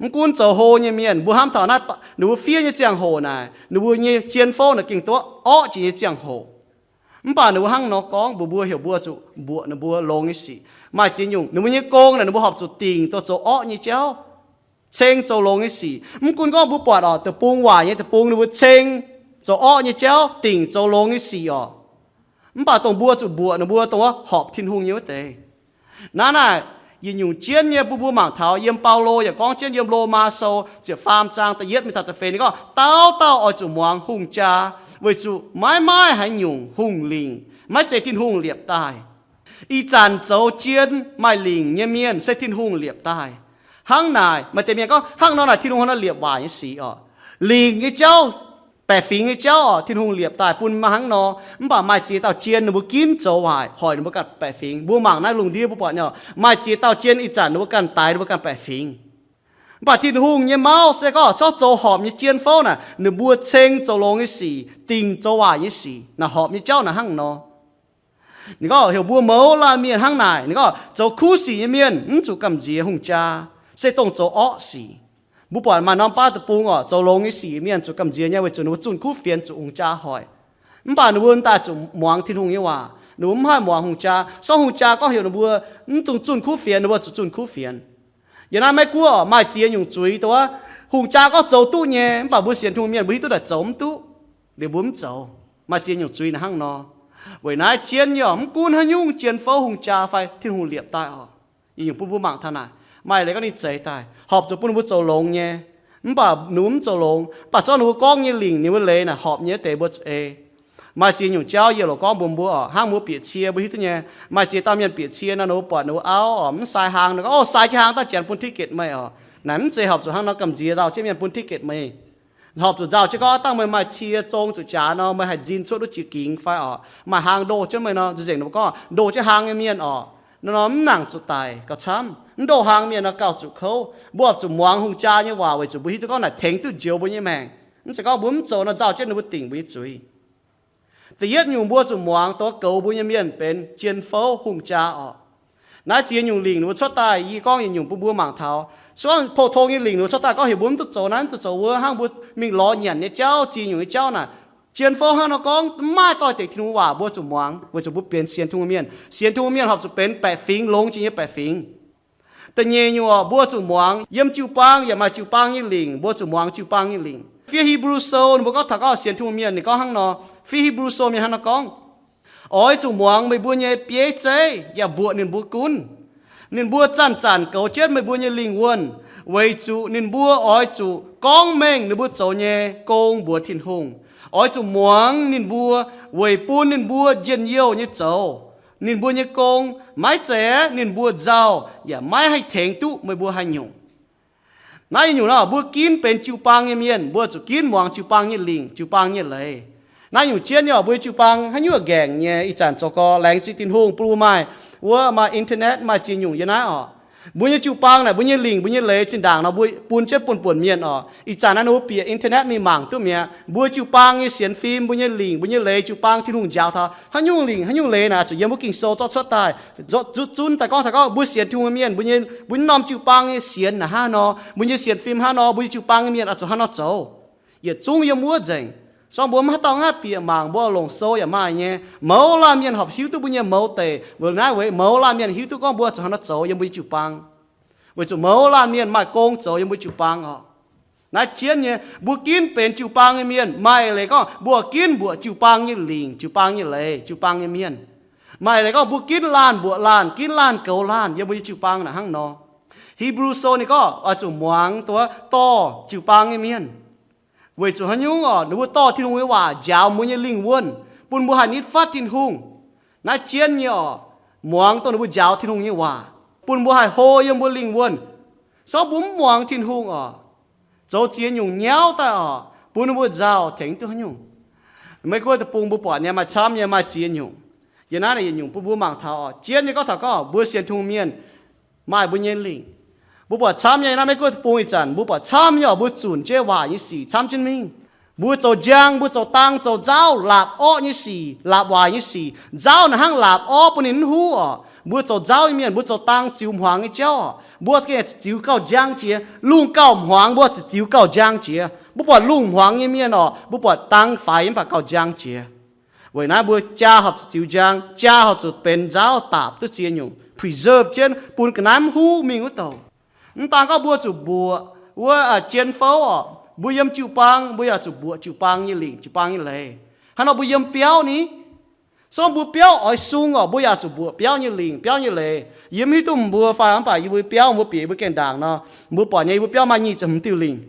Mv gunv zoux hlo nyei mienh, mbuo hnamv taux naaiv, ninh mbuo fiev nyei ziangh hoc naaic, ninh mbuo nyei jien fouv naaic gengh duqv orqv jiex nyei ziangh hoc. Mv baac ninh mbuo hnangv nor gorngv mbuox mbuo, heuc mbuo zuqc mbuoqc ninh mbuo longx nyei sic. Maaih ziex nyungc ninh mbuo nyei gong naaic, ninh mbuo horpc zuqc dingc dongh zoux orqv nyei jauv, ceng zoux longx nyei sic. Mv gunv gorngv mbuo buatc oc, deic-bung waaic nyei deic-bung ninh mbuo ceng zoux orqv nyei jauv, dingc zoux longx nyei sic oc. Mv baac dongh mbuo zuqc mbuoqc ninh mbuo dongh wuov horpc Tin-Hungh nyei wuov deix. Naaiv naaic, yietc nyungc jienv nyei bun mbuo mangc taux yiem Baulo yaac gorngv jienv yiem Lomaa Sou ziepc faam zaang da'yietv mingh taux da'feix, ninh gorngv, dauh dauh oix zuqc muangx hungh jaa, weic zuqc maiv maaih haaix nyungc hungh lingc maiv zeiz Tin-Hungh liepc daaih. Ih zanc zoux jien maaih lingc nyei mienh se Tin-Hungh liepc daaih. Hnangv naaic, maaih deix mienh gorngv, hnangv nor naaic Tin-Hungh hnangv nor liepc waaic nyei sic oc. Lingc nyei jauv, baeqc fingx nyei jauv oc, Tin-Hungh liepc daaih bun maaih hnangv nor. Mv baac maaih ziex dauh jien ninh mbuo ginv zoux waaic, hoic ninh mbuo ganh baeqc fingx. Mbuo mangc naaiv lungh ndiev mbuo buatc nyei oc, maaih ziex dauh jien ih zanc ninh mbuo ganh daix ninh mbuo ganh baeqc fingx. Mv baac Tin-Hungh nyei mauv se gorngv zorqv zoux horpc nyei jien fouv naaic, ninh mbuo ceng zoux longx nyei sic, dingc zoux waaic nyei sic. Naaic horpc nyei jauv naaic hnangv nor. Ninh gorngv heuc mbuo mouz laanh mienh hnangv naaic. Ninh gorngv zoux kuv sic nyei mienh mv zuqc gamh nziex hungh jaa, se dongh zoux orqv sic. Mbuo buatc maaih norm baav deic-bung oc, zoux longx nyei sic mienh zuqc gamh nziex nyei, weic zuqc ninh mbuo zunh kuv fienx zuqc hungh jaa hoic. Mv baac ninh mbuo daaih zuqc muangx Tin-Hungh nyei waac, ninh mbuo mv haih muangx hungh jaa. Sorng hungh jaa gorngv heuc ninh mbuo mv dungx zunh kuv fienx, ninh mbuo zuqc zunh kuv fienx. Yiem naaiv Meiv Guoqv oc, maaih ziex nyungc zuiz dongh wuov hungh jaa gorngv zoux duqv nyei, mv baac mbuo sienx Tin-Hungh mienh mbuo hiuv duqv daaih zoux mv duqv, liuz mbuo mv zoux. Maaih ziex nyungc zuiz naaic hnangv nor. Weic naaiv jienv nyei oc, mv gunv haaix nyungc jien fouv hungh jaa fai Tin-Hungh liepc daaih oc, yietc nyungc bun mbuo mangc taux naaic. Maaih leiz gorngv ninh zeix daaih horpc zuqc bun ninh mbuo zoux longx nyei, mv baac ninh mbuo mv zoux longx. Mv baac zorqv ninh mbuo gorngv nyei lingc ninh mbuo leiz naaic horpc nyei wuov deix mbuo zuqc ei. Maaih ziex nyungc jauv yie loc gorngv mbuox mbuo oc, hnangv mbuo bieqc cie mbuo hiuv duqv nyei. Maaih ziex dauh mienh bieqc cie nor, ninh mbuo buatc ninh mbuo auv oc mv sai hlang, ninh gorngv, Ov, sai jienv hlang daaih janx bun ticket meih oc. Naaic mv zeiz horpc zuqc hnangv nor gamh nziex nzauh jienv mienh bun ticket meih. Horpc zuqc nzauh jienv gorngv dangh meih maaih cie zong zuqc jaax nor, meih haih nzin cuotv duqv jiex gingx fai oc. Maaih hlang ndoh jienv meih nor, nzengc ninh mbuo gorngv ndoh jienv hlang nyei mienh oc, nor mv nangc zuqc daic gauh camv. Mv ndoh hlang mienh nor gauh zuqc kouv. Mbuo horpc zuqc muangx hungh jaa nyei waac weic zuqc mbuo hiuv duqv gorngv naaic tengx duqv njoux mbuo nyei maengc. Mv zeiz gorngv mbuo mv zoux nor nzauh jienv ninh mbuo dingc mbuo nyei zuiz. Da'yietv nyungc mbuo zuqc muangx dongh goux mbuo nyei mienh benx jien fouv hungh jaa oc. Naaiv ziex nyungc lingc ninh mbuo cuotv daaih, yie gorngv yietc nyungc bun mbuo mangc taux. Se gorngv pou-tong nyei lingc ninh mbuo cuotv daaih gorngv heuc mbuo mv duqv zoux naaiv mv duqv zoux wuov, hnangv mbuo mingh lorz nyanc nyei jauv, ziex nyungc nyei jauv naaic, jien fouv hnangv nor gorngv mv maaih doix-dekc Tin-Hungh waac, mbuo zuqc muangx weic zuqc mbuo benx sienx Tin-Hungh mienh. Sienx Tin-Hungh mienh horpc zuqc benx baeqc fingx, longx jiex nyei baeqc fingx. Da'nyeic nyungc oc, mbuo zuqc muangx yiem jiu-baang yaac maaih jiu-baang nyei lingc, mbuo zuqc muangx jiu-baang nyei lingc. Fiev Hipv^lu Sou ninh mbuo gorngv taux gorngv sienx Tin-Hungh mienh ninh gorngv hnangv nor, fiev Hipv^lu Sou mienh hnangv nor gorngv, Oix zuqc muangx meih mbuo nyei bieiv zeiv yaac mbuoqc ninh mbuo gunv. Ninh mbuo zanc-zanc goux jienv meih mbuo nyei lingh wuonh, weic zuqc ninh mbuo oix zuqc gorngv mengh ninh mbuo zoux nyei gong mbuox Tin-Hungh. Oix zuqc muangx ninh mbuo weic bun ninh mbuo njien-youh nyei zoux. Ninh mbuo nyei gong maiv zeiz, ninh mbuo nzauh yaac maiv haih tengx duqv meih mbuo haaix nyungc. Naaiv nyungc nor, mbuo ginv benx jiu-baang nyei mienh, mbuo zuqc ginv muangx jiu-baang nyei lingc, jiu-baang nyei leiz. Naaiv nyungc jienv nyei oc, mbuo nyei jiu-baang haaix nyungc nqaengc nyei. Ih zanc zoux gorx laengz zingh Tin-Hungh bun mbuo maaih, wuov maaih internet, maaih ziex nyungc yiem naaiv oc. Mbuo nyei jiu-baang naaic, mbuo nyei lingc, mbuo nyei leiz zinh ndaangc nor mbuo bun jienv buonv-buonc mienh oc. Ih zanc naaiv ninh mbuo bieqc internet mingh mangc duqv mi'aqv. Mbuo jiu-baang nyei sienx fim, mbuo nyei lingc, mbuo nyei leiz, jiu-baang Tin-Hungh njaaux taux haaix nyungc lingc haaix nyungc leiz naaic, zuqc yiem mbuo Ging-Sou zorqv cuotv daaih, zuqv zunv daaih gorngv taux gorngv mbuo sienx Tin-Hungh nyei mienh, mbuo nyei, mbuo nyei norm jiu-baang nyei sienx naaic hnangv nor, mbuo nyei sienx fim hnangv nor, mbuo nyei jiu-baang nyei mienh oix zuqc hnangv nor zoux. Yietc zungv yiem wuov nzengc. Se gorngv mbuo maiv haaix dauh haih bieqc mangc, mbuo longc sou yaac maaih nyei. Mouz laanh mienh horpc hiuv duqv mbuo nyei mouz deic. Weic naaiv weic mouz laanh mienh hiuv duqv gorngv mbuo zuqc hnangv nor zoux yiem mbuo nyei jiu-baang. Weic zuqc mouz laanh mienh maaih gong zoux yiem mbuo jiu-baang oc. Naaiv jienv nyei, mbuo ginv benx jiu-baang nyei mienh, maaih leiz gorngv mbuo ginv mbuoqc jiu-baang nyei lingc, jiu-baang nyei leiz, jiu-baang nyei mienh. Maaih leiz gorngv mbuo ginv laanh mbuoqc laanh, ginv laanh goux laanh yiem mbuo nyei jiu-baang naaic hnangv nor. Hipv^lu Sou ninh gorngv oix zuqc muangx duqv dorh jiu-baang nyei mienh. Weic zuqc haaix nyungc oc? Ninh mbuo dorh Tin-Hungh nyei waac njaaux mbuo nyei lingh wuonh, bun mbuo haih nitv fatv Tin-Hungh. Naaiv jienv nyei oc, muangx dongh ninh mbuo njaaux Tin-Hungh nyei waac, bun mbuo haih hlo yiem mbuo lingh wuonh. Se gorngv mbuo mv muangx Tin-Hungh oc, zoux ziex nyungc nyauv daaih oc, bun ninh mbuo nzauh tengx duqv haaix nyungc? Maiv gunv deic-bung mbuo buatc nyei maaih camv nyei, maaih ziex nyungc. Yiem naaiv naaic yietc nyungc bun mbuo mangc taux oc. Jienv nyei gorngv taux gorngv mbuo sienx Tin-Hungh mienh maaih mbuo nyei lingc. Mbuo buatc camv nyei naaiv Meiv Guoqv deic-bung ih zanc, mbuo buatc camv nyei oc, mbuo zunc jienv waac nyei sic camv jienv mingh. Mbuo zoux njang, mbuo zoux dang, zoux nzauv, laapc orqv nyei sic, laapc waaic nyei sic. Nzauv naaic hnangv laapc orqv bun ninh mv huv oc. Mbuo zoux nzauv nyei mienh, mbuo zoux dang ziux hmuangx nyei jauv oc. Mbuo gengh ziux gauh njang jiex. Lungh gauh hmuangx mbuo ziux gauh njang jiex. Mbuo buatc lungh hmuangx nyei mienh oc, mbuo buatc dang faix mv baac gauh njang jiex. Weic naaiv mbuo jaa horpc zuqc ziux njang, jaa horpc zuqc benx nzauv daapc duqv ziex nyungc, preserve jienv bun ga'naaiv mv huv mingh wuov douc. Mv daan gorngv mbuo zuqc mbuoqc wuov jien fouv oc, mbuo yiem jiu-baang mbuo yaac zuqc mbuoqc jiu-baang nyei lingc, jiu-baang nyei leiz. Hnangv nor mbuo yiem biauv ni, se gorngv mbuo biauv oix sung oc, mbuo yaac zuqc mbuoqc biauv nyei lingc, biauv nyei leiz. Yie mv hiuv duqv mbuo fai mv baac yie mbuo biauv mbuo bieqc mbuo gaengh ndaangc nor, mbuo buatc nyei yie mbuo biauv maaih nyic ziepc hmz diuh lingc.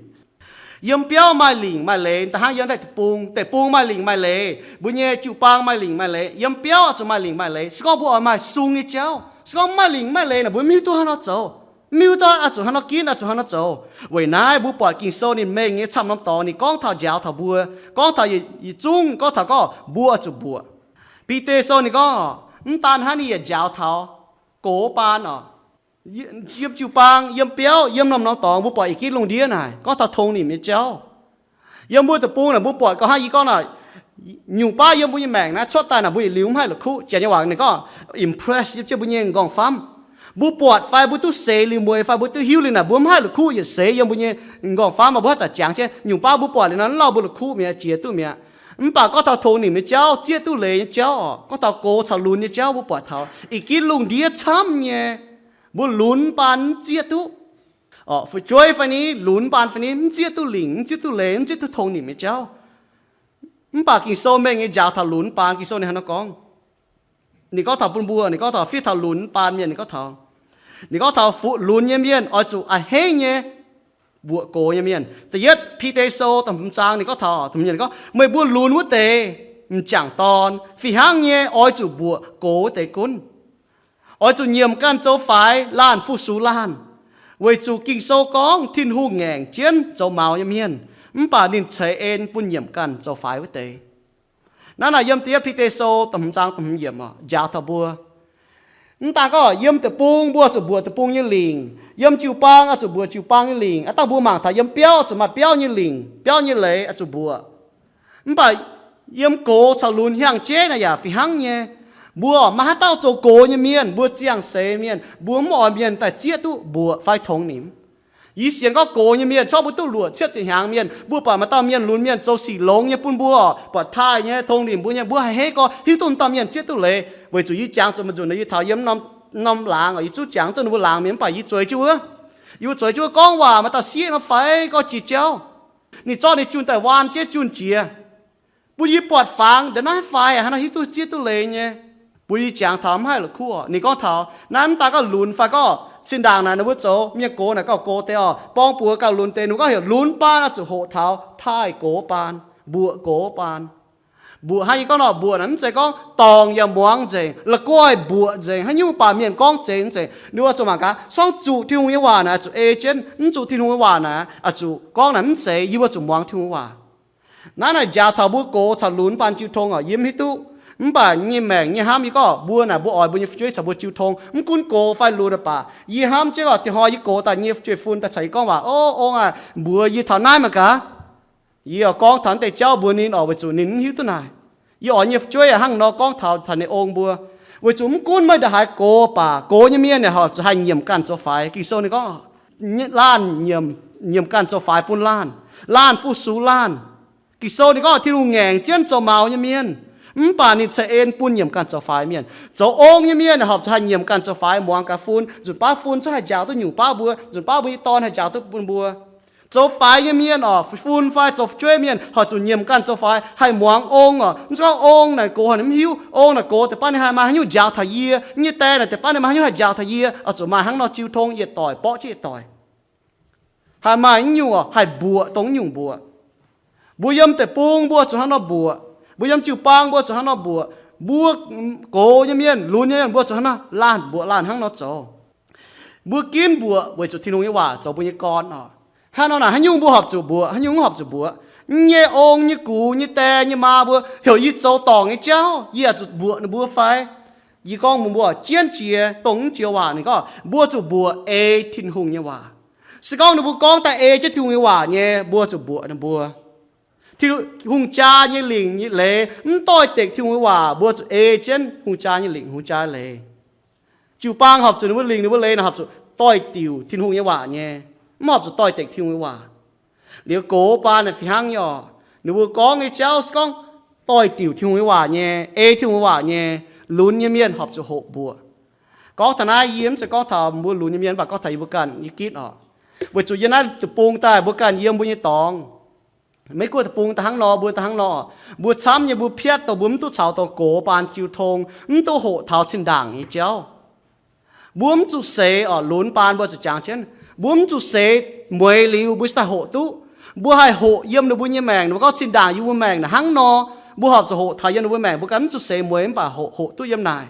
Yiem biauv maaih lingc maaih leiz, da'hnangv yiem deic-bung, deic-bung maaih lingc maaih leiz, mbuo nyei jiu-baang maaih lingc maaih leiz, yiem biauv zuqc maaih lingc maaih leiz. Se gorngv mbuo oix maaih sung nyei jauv, se gorngv mv maaih lingc maaih leiz naaic, mbuo mv hiuv duqv hnangv nor zoux, mv hiuv duqv oix zuqc hnangv nor ginv, oix zuqc hnangv nor zoux. Weic naaiv mbuo buatc Ging-Sou ninh mengh nyei camv norm dorngx ninh gorngv taux njaaux taux mbuo, gorngv taux yietc zungv, gorngv taux gorngv mbuo oix zuqc mbuoqc. Bide Sou ninh gorngv, mv daan hnangv, ninh yaac njaaux taux gox baan oc. Yiem jiu-baang, yiem biauv, yiem norm-norm dorngx mbuo buatc ih gitv lungh ndiev naaic gorngv taux tongx nimc nyei jauv. Yiem mbuo deic-bung naaic mbuo buatc gauh hnangv yie gorngv naaic, nyungc baav yiem mbuo nyei maengc naaiv cuotv daaih naaic mbuo yietc liuz mv haih la'kuqv. Janx nyei waac ninh gorngv impress yiem jienv mbuo nyei m'nqorngv famv. Mbuo buatc fai mbuo duqv seix liuz mueiz fai mbuo duqv hiuv liuz naaic mbuo mv haih la'kuqv, yietc seix yiem mbuo nyei m'nqorngv famv, mbuo haaix zanc jangx jienv nyungc baav mbuo buatc liuz nor mv lauh mbuo la'kuqv mi'aqv, jiex duqv mi'aqv. Mv baac gorngv taux tongx nimc nyei jauv, zieqv duqv leiz nyei jauv oc, gorngv taux gox caux lunx nyei jauv mbuo buatc taux ih gitv lungh ndiev camv nyei, mbuo lunx baan mv zieqv duqv. Fu'jueiv fai ni, lunx baan fai ni, mv zieqv duqv lingc, mv zieqv duqv leiz, mv zieqv duqv tongx nimc nyei jauv. Mv baac Ging-Sou mengh nyei njaaux taux lunx baan, Ging-Sou ninh hnangv nor gorngv. Ninh gorngv taux bun mbuo, ninh gorngv taux fiev taux lunx baan mienh, ninh gorngv taux, ninh gorngv taux lunx nyei mienh oix zuqc a'hneiv nyei mbuoqc gox nyei mienh. Da'yietv Bide Sou da'hmz zaang ninh gorngv taux, ninh gorngv, meih mbuo lunx wuov deix m'jangc dorn fih hnangv nyei oix zuqc mbuoqc gox wuov deix gunv. Oix zuqc nyiemc ganh zoux faix laanh fu-sux laanh, weic zuqc Ging-Sou gorngv Tin-Hungh ngaengc jienv zoux maux nyei mienh, mv baac ninh ceix en bun nyiemc ganh zoux faix wuov deix. Naaiv naaic yiem da'yietv Bide Sou da'hmz zaang da'hmz yiemc njaaux taux mbuo. Mv daan gorngv yiem deic-bung mbuo zuqc mbuoqc deic-bung nyei lingc, yiem jiu-baang oix zuqc mbuoqc jiu-baang nyei lingc, aa dangh mbuo mangc taux yiem biauv zuqc maaih biauv nyei lingc, biauv nyei leiz oix zuqc mbuoqc. Mv baac yiem gox caux lunx hiaangx jeiv naaic yaac fih hnangv nyei. Mbuo maaih haaix dauh zoux gox nyei mienh, mbuo ziangh seix mienh, mbuo mv oix mienh daaih zieqv duqv mbuoqc fai tongx nimc. Yie sienx gorngv gox nyei mienh, corc mbuo duqv luoqc cietv ziepc hnyangx mienh, mbuo buatc maaih dauh mienh lunx mienh zoux sic longx nyei bun mbuo, buatc taaih nyei, tongx nimc mbuo nyei, mbuo haih heiv gorx hiuv duqv dauh mienh zieqv duqv leiz, weic zuqc yie jangx zuqc maiv nzunc nor yie taux yiem norm laangz oc, yie zuqv jangx duqv ninh mbuo laangz mienh mv baac yie zueiz jienv wuov, yie zueiz jienv wuov gorngv waac maaih dauh sieqv nor faix gorx jiex jauv. Ninh zorqv ninh junh daaih waan jienv junh jiex, bun yie buatc fangx nda'naaiv faix hnangv nor hiuv duqv zieqv duqv leiz nyei, bun yie jangx taux mv haih la'kuqv. Ninh gorngv taux naaiv mv daan gorngv lunx fai gorngv zinh ndaangc naaic ninh mbuo zoux mienh gox naaic gauh gox deix oc, borng-buoz gauh lunx deix, ninh mbuo gorngv heuc lunx baan oix zuqc hoqc taux taaih gox baan, mbuoqc gox baan. Mbuoqc hnangv yie gorngv nor, mbuoqc naaic mv zeiz gorngv dorngc yaac muangx nzengc, la'guaih mbuoqc nzengc, haaix nyungc baac mienh gorngv zeiz nzengc. Ninh mbuo zuqc mangc gaax, sorng zuqc Tin-Hungh nyei waac naaic zuqc ei jienv, mv zuqc Tin-Hungh nyei waac naaic zuqc gorngv naaic mv zeiz, yie mbuo zuqc muangx Tin-Hungh nyei waac. Naaiv naaic njaaux taux mbuo gox caux lunx baan jiu tong oc, yie mv hiuv duqv. Mv baac nyei maengc nyei hnamv yie gorngv mbuo naaic, mbuo oix mbuo nyei fu'jueiv caux mbuo jiu tong, mv gunv gox fai lunx baac, yie hnamv jienv oc, diex hnoi yie gox daaih nyei fu'jueiv-fun daaih caux yie gorngv waac, O, ong aac, mbuox yie taux naaiv mangc gaax. Yie oix gorngv taux naaiv deix jauv mbuox ninh oc, weic zuqc ninh mv hiuv duqv naaic. Yie oix nyei fu'jueiv hnangv nor gorngv taux, taux ninh ong mbuo. Weic zuqc mv gunv meih ndongc haaix gox baac, gox nyei mienh yaac horpc zuqc haih nyiemc ganh zoux faix. Ging-Sou ninh gorngv, laanh nyiemc, nyiemc ganh zoux faix bun laanh. Laanh fu-sux laanh. Ging-Sou ninh gorngv Tin-Hungh ngaengc jienv zoux maux nyei mienh, mv baac ninh ceix en bun nyiemc ganh zoux faix mienh. Zoux ong nyei mienh horpc zuqc haih nyiemc ganh zoux faix, muangx gaax fun, nzunc baav fun zungv haih njaaux duqv nyungc baav mbuo, nzunc baav mbuo nyei dorn haih njaaux duqv bun mbuo. Zoux faix nyei mienh oc, fun fai zoux fu'jueiv mienh horpc zuqc nyiemc ganh zoux faix, haih muangx ong oc. Mv zeiz gorngv ong naaic gox haic ninh mv hiuv, ong naaic gox deix baav ninh haih maaih haaix nyungc njaaux taux yie, nyei die naaic deix baav ninh maaih haaix nyungc haih njaaux taux yie, oix zuqc maaih hnangv nor jiu tong yietc doic borqv jienv yietc doic. Haih maaih nyungc oc, haih mbuoqc dongh nyungc mbuoqc. Mbuo yiem deic-bung mbuo zuqc hnangv nor mbuoqc, mbuo yiem jiu-baang mbuo zuqc hnangv nor mbuoqc, mbuo gox nyei mienh, lunx nyei mienh mbuo zuqc hnangv nor laanh mbuoqc laanh hnangv nor zoux. Mbuo ginv mbuoqc weic zuqc Tin-Hungh nyei waac zoux mbuo nyei gorn oc. Hnangv nor naaic haaix nyungc mbuo horpc zuqc mbuoqc, haaix nyungc mv horpc zuqc mbuoqc. Nyei ong, nyei gux, nyei die, nyei maa mbuo heuc yie zoux dorngc nyei jauv, yie zuqc mbuoqc ninh mbuo fai? Yie gorngv mbuox mbuo jienv jiex dongh mv joux waac ninh gorngv mbuo zuqc mbuoqc ei Tin-Hungh nyei waac. Se gorngv ninh mbuo gorngv daaih ei jienv Tin-Hungh nyei waac nyei, mbuo zuqc mbuoqc ninh mbuo. Tin-Hungh jaa nyei lingc nyei leiz mv doix-dekc Tin-Hungh nyei waac, mbuo zuqc ei jienv hungh jaa nyei lingc hungh jaa leiz. Jiu-baang horpc zuqc ninh mbuo lingc ninh mbuo leiz naaic horpc zuqc doix-diuc Tin-Hungh nyei waac nyei, mv horpc zuqc doix-dekc Tin-Hungh nyei waac. Liuz gox baan naaic fih hnangv nyei oc. Ninh mbuo gorngv nyei jauv se gorngv doix-diuc Tin-Hungh nyei waac nyei, ei Tin-Hungh nyei waac nyei, lunx nyei mienh horpc zuqc hoqc mbuoqc. Gorngv taux naaiv yie mv zeiz gorngv taux mbuo lunx nyei mienh, mv baac gorngv taux yie mbuo ganh nyei gitv oc. Weic zuqc yie naaiv deic-bung daaih mbuo ganh yiem mbuo nyei dorngx. Maiv gunv deic-bung daaih hnangv nor, mbuo daaih hnangv nor, mbuo camv nyei mbuo piatv dongh mbuo mv duqv caux dongh gox baan jiu tong, mv duqv hoqc taux zinh ndaangc nyei jauv. Mbuo mv zuqc seix oc, lunx baan mbuo zuqc jangx jienv, mbuo mv zuqc seix mueiz liuz mbuo cingx daaih hoqc duqv. Mbuo haih hoqc yiem ninh mbuo nyei maengc, ninh mbuo gorngv zinh ndaangc yie mbuo maengc naaic hnangv nor, mbuo horpc zuqc hoqc taux yiem ninh mbuo maengc, mbuo ganh mv zuqc seix mueiz mv baac hoqc, hoqc duqv yiem naaic.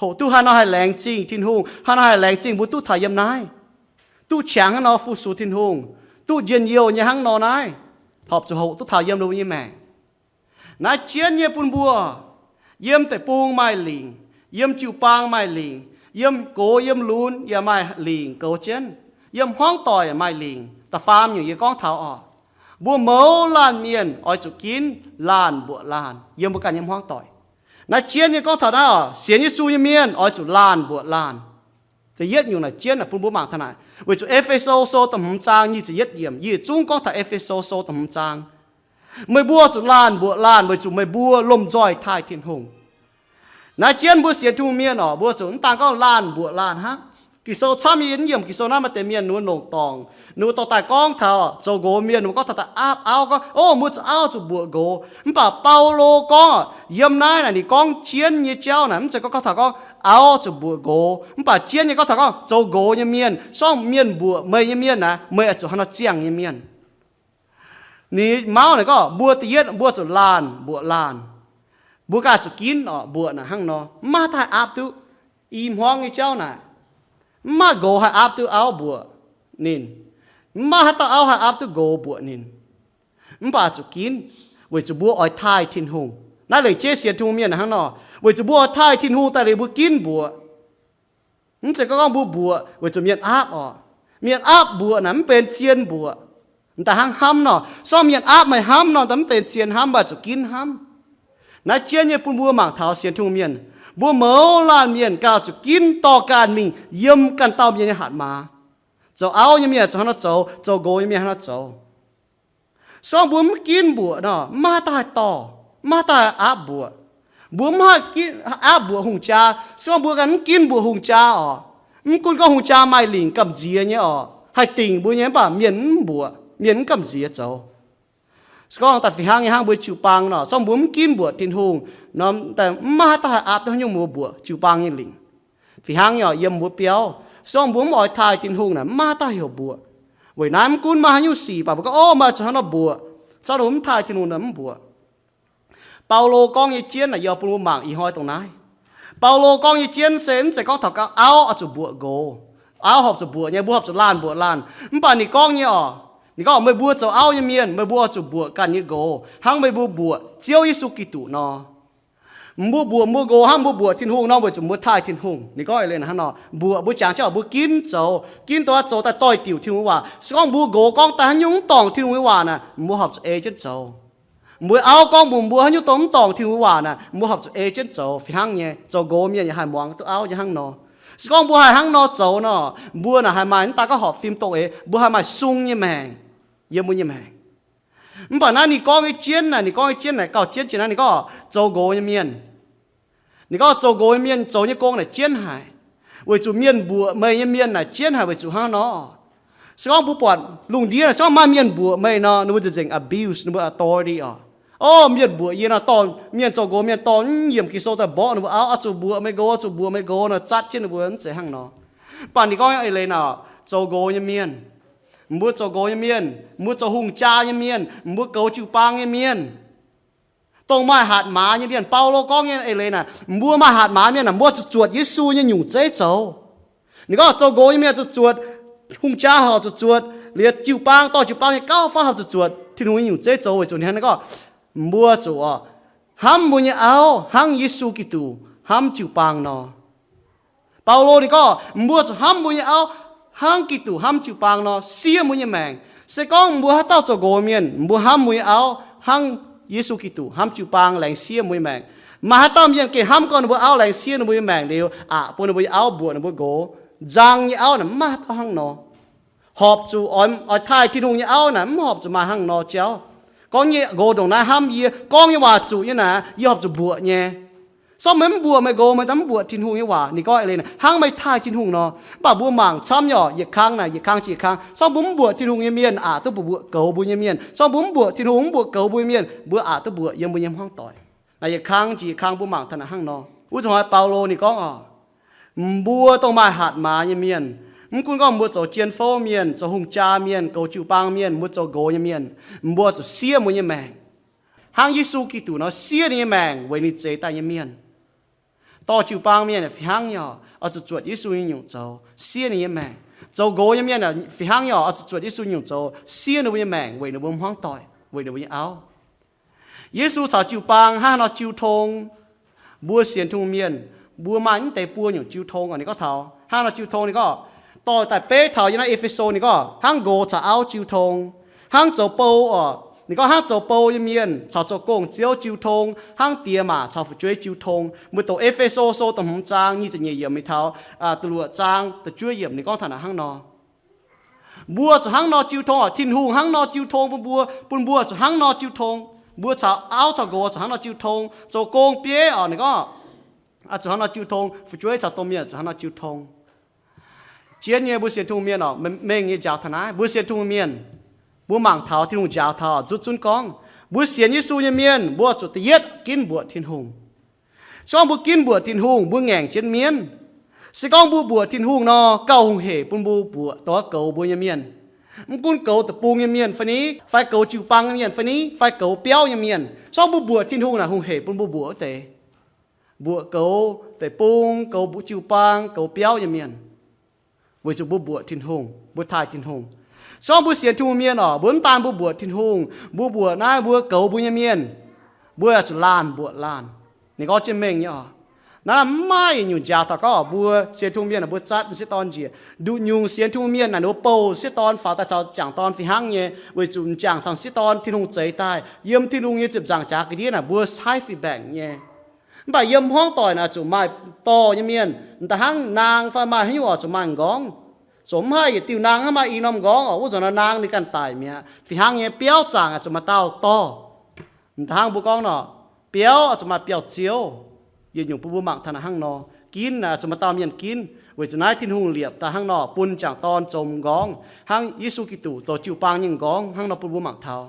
Hoqc duqv haaix nor haih laengz zingh Tin-Hungh, haaix nor haih laengz zingh mbuo duqv taux yiem naaiv, duqv qangx haaix nor fu-sux Tin-Hungh, duqv njien-youh nyei hnangv nor naaiv, horpc zuqc hoqc duqv taux yiem ninh mbuo nyei maengc. Naaiv jienv nyei bun mbuo, yiem deic-bung maaih lingc, yiem jiu-baang maaih lingc, yiem gox yiem lunx yaac maaih lingc goux jienv, yiem hmuangv doic maaih lingc. Da'faam nyungc yie gorngv taux oc, mbuo mouz laanh mienh oix zuqc ginv laanh mbuoqc laanh yiem mbuo ganh nyei hmuangv doic. Naaiv jienv nyei gorngv taux naaiv oc, sienx Yesu nyei mienh oix zuqc laanh mbuoqc laanh. Da'yietv nyungc naaic jienv naaic bun mbuo mangc taux naaic, weic zuqc E^fe^so Sou da'hmz zaang nyic ziepc yietv yiemc, yie zungv gorngv taux E^fe^so Sou da'hmz zaang. Meih mbuo zuqc laanh mbuoqc laanh weic zuqc meih mbuo lomh nzoih taaih Tin-Hungh. Naaiv jienv mbuo sienx Tin-Hungh mienh oc, mbuo zuqc mv daan gorngv laanh mbuoqc laanh hnangv. Ging-Sou camv nyei, yie mv yiemc Ging-Sou naaiv maaih deix mienh ninh mbuo longc dorngc, ninh mbuo dorh daaih gorngv taux zoux nqox mienh, ninh mbuo gorngv taux daaih aapv auv gorngv, O, mbuo zuqc auv zuqc mbuoqc nqox. Mv baac Baulo gorngv yiem naaiv naaic ninh gorngv jienv nyei jauv naaic mv zeiz gorngv, gorngv taux gorngv auv zuqc mbuoqc nqox, mv baac jienv nyei gorngv taux gorngv zoux nqox nyei mienh, sorng mienh mbuoqc meih nyei mienh naaic, meih oix zuqc hnangv nor ziangh nyei mienh. Ninh mauv naaic gorngv mbuo da'yietv mbuo zuqc laanh mbuoqc laanh. Mbuo ganh zuqc ginv oc, mbuoqc naaic hnangv nor, mv maaih haaix dauh haih aapv duqv. I hmuangv nyei jauv naaic, mv maaih nqox haih aapv duqv auv mbuoqc ninh. Mv maaih haaix dauh auv haih aapv duqv nqox mbuoqc ninh. Mv baac zuqc ginv, weic zuqc mbuo oix taaih Tin-Hungh. Naaiv lengc jeiv sienx Tin-Hungh mienh hnangv nor, weic zuqc mbuo oix taaih Tin-Hungh daaih liuz mbuo ginv mbuoqc. Mv zeiz gorngv mbuo mbuoqc weic zuqc mienh aapv oc. Mienh aapv mbuoqc naaic mv benx zien mbuoqc. Daaih hnangv hnamv nor, sorng mienh aapv meih hnamv nor, daaih mv benx zien hnamv, mv baac zuqc ginv hnamv. Naaiv jienv nyei bun mbuo mangc taux sienx Tin-Hungh mienh, mbuo mouz laanh mienh ganh zuqc ginv dorh ganh mingh yiem ganh dauh mienh nyei hatc maaz. Zoux auv nyei mienh zuqc hnangv nor zoux, zoux nqox nyei mienh hnangv nor zoux. Sorng mbuo mv ginv mbuoqc nor, mv maaih haaix dauh haih dorh, mv maaih haaix dauh haih aapv mbuoqc. Mbuo mv haih aapv mbuoqc hungh jaa, sorng mbuo ganh mv ginv mbuoqc hungh jaa oc. Mv gunv gorngv hungh jaa maaih lingc gamh nziex nyei oc, haih dingc mbuo nyei, mv baac mienh mv mbuoqc, mienh mv gamh nziex zoux. Se gorngv daaih fih hnangv nyei hnangv mbuo jiu-baang nor, sorng mbuo mv ginv mbuoqc Tin-Hungh, mv maaih haaix dauh haih aapv duqv haaix nyungc mbuo mbuoqc jiu-baang nyei lingc. Fih hnangv nyei oc, yiem mbuo biauv, sorng mbuo mv oix taaih Tin-Hungh naaic, mv maaih haaix dauh heuc mbuoqc. Weic naaiv mv gunv maaih haaix nyungc sic baac mbuo gorngv, O, meih zuqc hnangv nor mbuoqc, zorqv ninh mbuo mv taaih Tin-Hungh naaic mv mbuoqc. Baulo gorngv nyei jienv naaic, yie bun mbuo mangc ih hnoi dongh naaiv. Baulo gorngv nyei jienv se mv zeiz gorngv taux gauh auv oix zuqc mbuoqc nqox. Auv horpc zuqc mbuoqc nyei, mbuo horpc zuqc laanh mbuoqc laanh. Mv baac ninh gorngv nyei oc, ninh gorngv, meih mbuo zoux auv nyei mienh, meih mbuo oix zuqc mbuoqc ganh nyei nqox hnangv meih mbuo mbuoqc Ziouv Yesu Giduc nor. Mbuo mbuoqc mbuo nqox hnangv mbuo mbuoqc Tin-Hungh nor, weic zuqc mbuo taaih Tin-Hungh. Ninh gorngv eix leiz hnangv nor, mbuoqc mbuo jangx jienv mbuo ginv zoux, ginv dongh zoux daaih doix-diuc Tin-Hungh nyei waac. Se gorngv mbuo nqox gorngv daaih haaix nyungc mv dorngc Tin-Hungh nyei waac naaic, mbuo horpc zuqc ei jienv zoux. Mbuo auv gorngv mbuox mbuo haaix nyungc dongh mv dorngc Tin-Hungh nyei waac naaic, mbuo horpc zuqc ei jienv zoux. Fih hnangv nyei, zoux nqox mienh yaac haih muangx duqv auv nyei hnangv nor. Se gorngv mbuo haih hnangv nor zoux nor, mbuo naaic haih maaih mv daan gorngv horpc fim dongh eix, mbuo haih maaih sung nyei maengc yiem mbuo nyei maengc. Mv baac naaiv ninh gorngv nyei jienv naaic, ninh gorngv nyei jienv naaic gauh jienv jiex naaiv, ninh gorngv zoux nqox nyei mienh. Ninh gorngv zoux nqox nyei mienh zoux nyei gong naaic jienv haic, weic zuqc mienh mbuoqc meih nyei mienh naaic jienv haic weic zuqc hnangv nor. Se gorngv mbuo buatc lungh ndiev naaic, se gorngv maaih mienh mbuoqc meih nor, ninh mbuo nzengc-nzengc abuse ninh mbuo authority oc. O, mienh mbuoqc yie nor, dorh mienh zoux nqox mienh dorh mv yiemc Ging-Sou daaih mborqv ninh mbuo auv, oix zuqc mbuoqc meih nqox, oix zuqc mbuoqc meih nqox nor, zatv jienv ninh mbuo mv zeiz hnangv nor. Mv baac ninh gorngv eix leiz naaic, zoux nqox nyei mienh, mbuo zoux nqox nyei mienh, mbuo zoux hungh jaa nyei mienh, mbuo goux jiu-baang nyei mienh, dongh maaih hatc maaz nyei mienh. Baulo gorngv nyei eix leiz naaic, mbuo maaih hatc maaz mienh naaic, mbuo zuqc zuotc Yesu nyei nyungc zeiv zoux. Ninh gorngv zoux nqox nyei mienh zuqc zuotc, hungh jaa horpc zuqc zuotc, liuz jiu-baang, dorh jiu-baang nyei gauh fai horpc zuqc zuotc Tin-Hungh nyei nyungc zeiv zoux weic zuqc ninh hnangv, ninh gorngv mbuo zuqc hnamv mbuo nyei auv hnangv Yesu Giduc hnamv jiu-baang nor. Baulo ninh gorngv mbuo zuqc hnamv mbuo nyei auv hnangv Giduc hnamv jiu-baang nor, siev mbuo nyei maengc. Se gorngv mbuo haaix dauh zoux nqox mienh, mbuo hnamv mbuo nyei auv hnangv Yesu Giduc hnamv jiu-baang, laengz siev mbuo nyei maengc. Maaih haaix dauh mienh gengh hnamv gorngv ninh mbuo auv laengz siev ninh mbuo nyei maengc liuz, aqc bun ninh mbuo nyei auv mbuoqc ninh mbuo nqox. Nzang nyei auv naaic mv maaih haaix dauh hnangv nor. Horpc zuqc oix, oix taaih Tin-Hungh nyei auv naaic mv horpc zuqc maaih hnangv nor jauv. Gorngv nyei nqox ndongc naaiv hnamv yie, gorngv nyei waac zuqc nyei naaic, yie horpc zuqc mbuoqc nyei. Se gorngv meih mv mbuoqc meih nqox, meih daaih mv mbuoqc Tin-Hungh nyei waac. Ninh gorngv eix leiz naaic, hnangv meih taaih Tin-Hungh nor. Mv baac mbuo mangc camv nyei oc, yietc kang naaic, yietc kang jiex yietc kang, se gorngv mbuo mv mbuoqc Tin-Hungh nyei mienh aqc duqv mbuoqc goux mbuo nyei mienh. Se gorngv mbuo mv mbuoqc Tin-Hungh, mv mbuoqc goux mbuo nyei mienh, mbuo aqc duqv mbuoqc yiem mbuo nyei hmuangv doic. Naaic yietc kang jiex yietc kang mbuo mangc taux naaic hnangv nor. Wuov zanc hnoi Baulo ninh gorngv oc, mbuo dongh maaih hatc maaz nyei mienh, mv gunv gorngv mbuo zoux jien fouv mienh, zoux hungh jaa mienh, goux jiu-baang mienh, mbuo zoux nqox nyei mienh, mbuo zuqc siev mbuo nyei maengc hnangv Yesu Giduc nor siev ninh nyei maengc weic ninh zeix daaih nyei mienh. Dorh jiu-baang mienh fih hnangv nyei oc, oix zuqc zuotc Yesu nyei nyungc zoux, siev ninh nyei maengc. Zoux nqox nyei mienh fih hnangv nyei oc, oix zuqc zuotc Yesu nyungc zoux, siev ninh mbuo nyei maengc weic ninh mbuo hmuangv doic, weic ninh mbuo nyei auv. Yesu caux jiu-baang hnangv haaix nor jiu tong? Mbuo sienx Tin-Hungh mienh, mbuo maaih mv deix buo nyungc jiu tong oc. Ninh gorngv taux hnangv haaix nor jiu tong, ninh gorngv dorh daaih beiv taux yiem naaiv E^fe^so, ninh gorngv hnangv nqox caux auv jiu tong, hnangv zoux bou oc. Ninh gorngv hnangv zoux bou nyei mienh caux zoux gong-ziouv jiu tong, hnangv diex maac caux fu'jueiv jiu tong. Mbuo doqc E^fe^so Sou da'hmz zaang nyic ziepc nyeic yiemc mingh taux da'luoqc zaang da'juov yiemc, ninh gorngv taux naaic hnangv nor. Mbuo zuqc hnangv nor jiu tong oc. Tin-Hungh hnangv nor jiu tong bun mbuo, bun mbuo zuqc hnangv nor jiu tong. Mbuo caux auv caux nqox zuqc hnangv nor jiu tong. Zoux gong bieiv oc, ninh gorngv zuqc hnangv nor jiu tong. Fu'jueiv caux domh mienh zuqc hnangv nor jiu tong. Jienv nyei mbuo sienx Tin-Hungh mienh oc, mengh nyei njaaux taux naaiv. Mbuo sienx Tin-Hungh mienh, mbuo mangc taux Tin-Hungh njaaux taux nzutv zunv gorngv, mbuo sienx Yesu nyei mienh mbuo zuqc da'yietv ginv mbuoqc Tin-Hungh. Se gorngv mbuo ginv mbuoqc Tin-Hungh, mbuo ngaengc jienv mienv. Se gorngv mbuo mbuoqc Tin-Hungh nor, gauh hungh hec bun mbuo mbuoqc dongh goux mbuo nyei mienh. Mv gunv goux deic-bung nyei mienh fai ni, fai goux jiu-baang nyei mienh fai ni, fai goux biauv nyei mienh, se gorngv mbuo mbuoqc Tin-Hungh naaic hungh hec bun mbuo mbuoqc wuov deix. Mbuoqc goux deic-bung, goux jiu-baang, goux biauv nyei mienh, weic zuqc mbuo mbuoqc Tin-Hungh, mbuo taaih Tin-Hungh. Se gorngv mbuo sienx Tin-Hungh mienh oc, mbuo mv daan mbuo mbuoqc Tin-Hungh, mbuo mbuoqc naaiv mbuo goux mbuo nyei mienh, mbuo zuqc laanh mbuoqc laanh. Ninh gorngv jienv mengh nyei oc. Naaiv mv maaih yietc nyungc njaaux taux gorngv mbuo sienx Tin-Hungh mienh mbuo zatv sieqv dorn njiec. Nduqc nyungc sienx Tin-Hungh mienh naaic ninh mbuo bouh sieqv dorn faaux daaih caux jangc dorn fih hnangv nyei, weic zuqc m'jangc caux sieqv dorn Tin-Hungh zeix daaih. Yiem Tin-Hungh nyei ziepc nzaangc jaax ga'ndiev naaic mbuo caiv fih mbaengc nyei. Mv baac yiem hmuangv doic naaic zuqc maaih dorh nyei mienh, m'daaih hnangv naang fai maaih haaix nyungc oc zuqc maaih m'nqorngv. Zuqc mv haih yietc diuh naang hnangv maaih i norm m'nqorngv oc, wuov zanc nor naang ninh ganh daic mi'aqv. Fih hnangv nyei biauv zaangc zuqc maaih dauh dorh. M'daaih hnangv mbuo gorngv nor, biauv zuqc maaih biauv-ziouv. Yietc nyungc bun mbuo mangc taux naaic hnangv nor, ginv naaic zuqc maaih dauh mienh ginv. Weic zuqc naaiv Tin-Hungh liepc daaih hnangv nor bun m'jangc dorn zoux m'nqorngv, hnangv Yesu Giduc zoux jiu-baang nyei m'nqorngv hnangv nor bun mbuo mangc taux.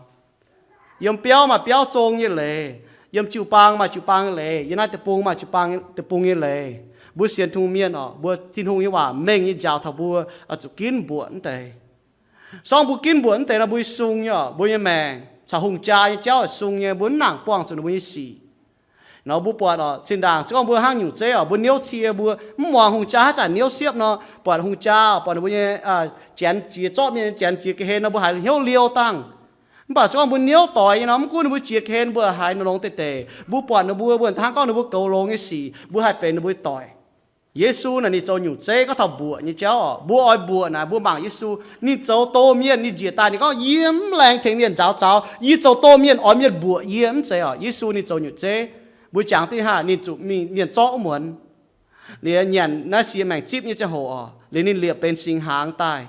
Yiem biauv maaih biauv zong nyei leiz, yiem jiu-baang maaih jiu-baang nyei leiz, yiem naaiv deic-bung maaih jiu-baang, deic-bung nyei leiz. Mbuo sienx Tin-Hungh mienh oc, mbuo Tin-Hungh nyei waac mengh nyei njaaux taux mbuo zuqc ginv mbuoqc mv deix. Se gorngv mbuo ginv mbuoqc mv deix nor, mbuo nyei sung nyei oc, mbuo nyei maengc caux hungh jaa nyei jauv sung nyei, mbuo mv nangc buangh zuqc ninh mbuo nyei sic. Nor mbuo buatc oc, zinh ndaangc se gorngv mbuo hnangv nyungc zeiv oc, mbuo niouv cie, mbuo mv muangx hungh jaa haaix zanc niouv siepv nor, buatc hungh jaa, buatc ninh mbuo nyei janx jiex, zorqv mienh janx jiex ga'hlen nor, mbuo haiz hnyouv liou dangh. Mv baac se gorngv mbuo niouv doic nyei nor, mv gunv ninh mbuo jiex ga'hlen, mbuo haiz nor longx deix deix. Mbuo buatc ninh mbuo, mbuo hnangv gorngv ninh mbuo goux longx nyei sic, mbuo haih benx ninh mbuo doic. Yesu naaic ninh zoux nyungc zeiv gorngv taux mbuoqc nyei jauv oc. Mbuo oix mbuoqc naaic, mbuo mangc Yesu. Ninh zoux doz mienh, ninh njiec daaih ninh gorngv, yie mv laengz tengx mienh nzaaux zaux, yie zoux doz mienh oix mienh mbuoqc yie, mv zeiz oc. Yesu ninh zoux nyungc zeiv, mbuo jangx diqv haav, ninh zuqc mingh mienh zorqv wuov muonz, liuz nyanc naaiv siex maengc zipv nyei ziangh hoc oc, liuz ninh liepc benx singx hnaangx daaih.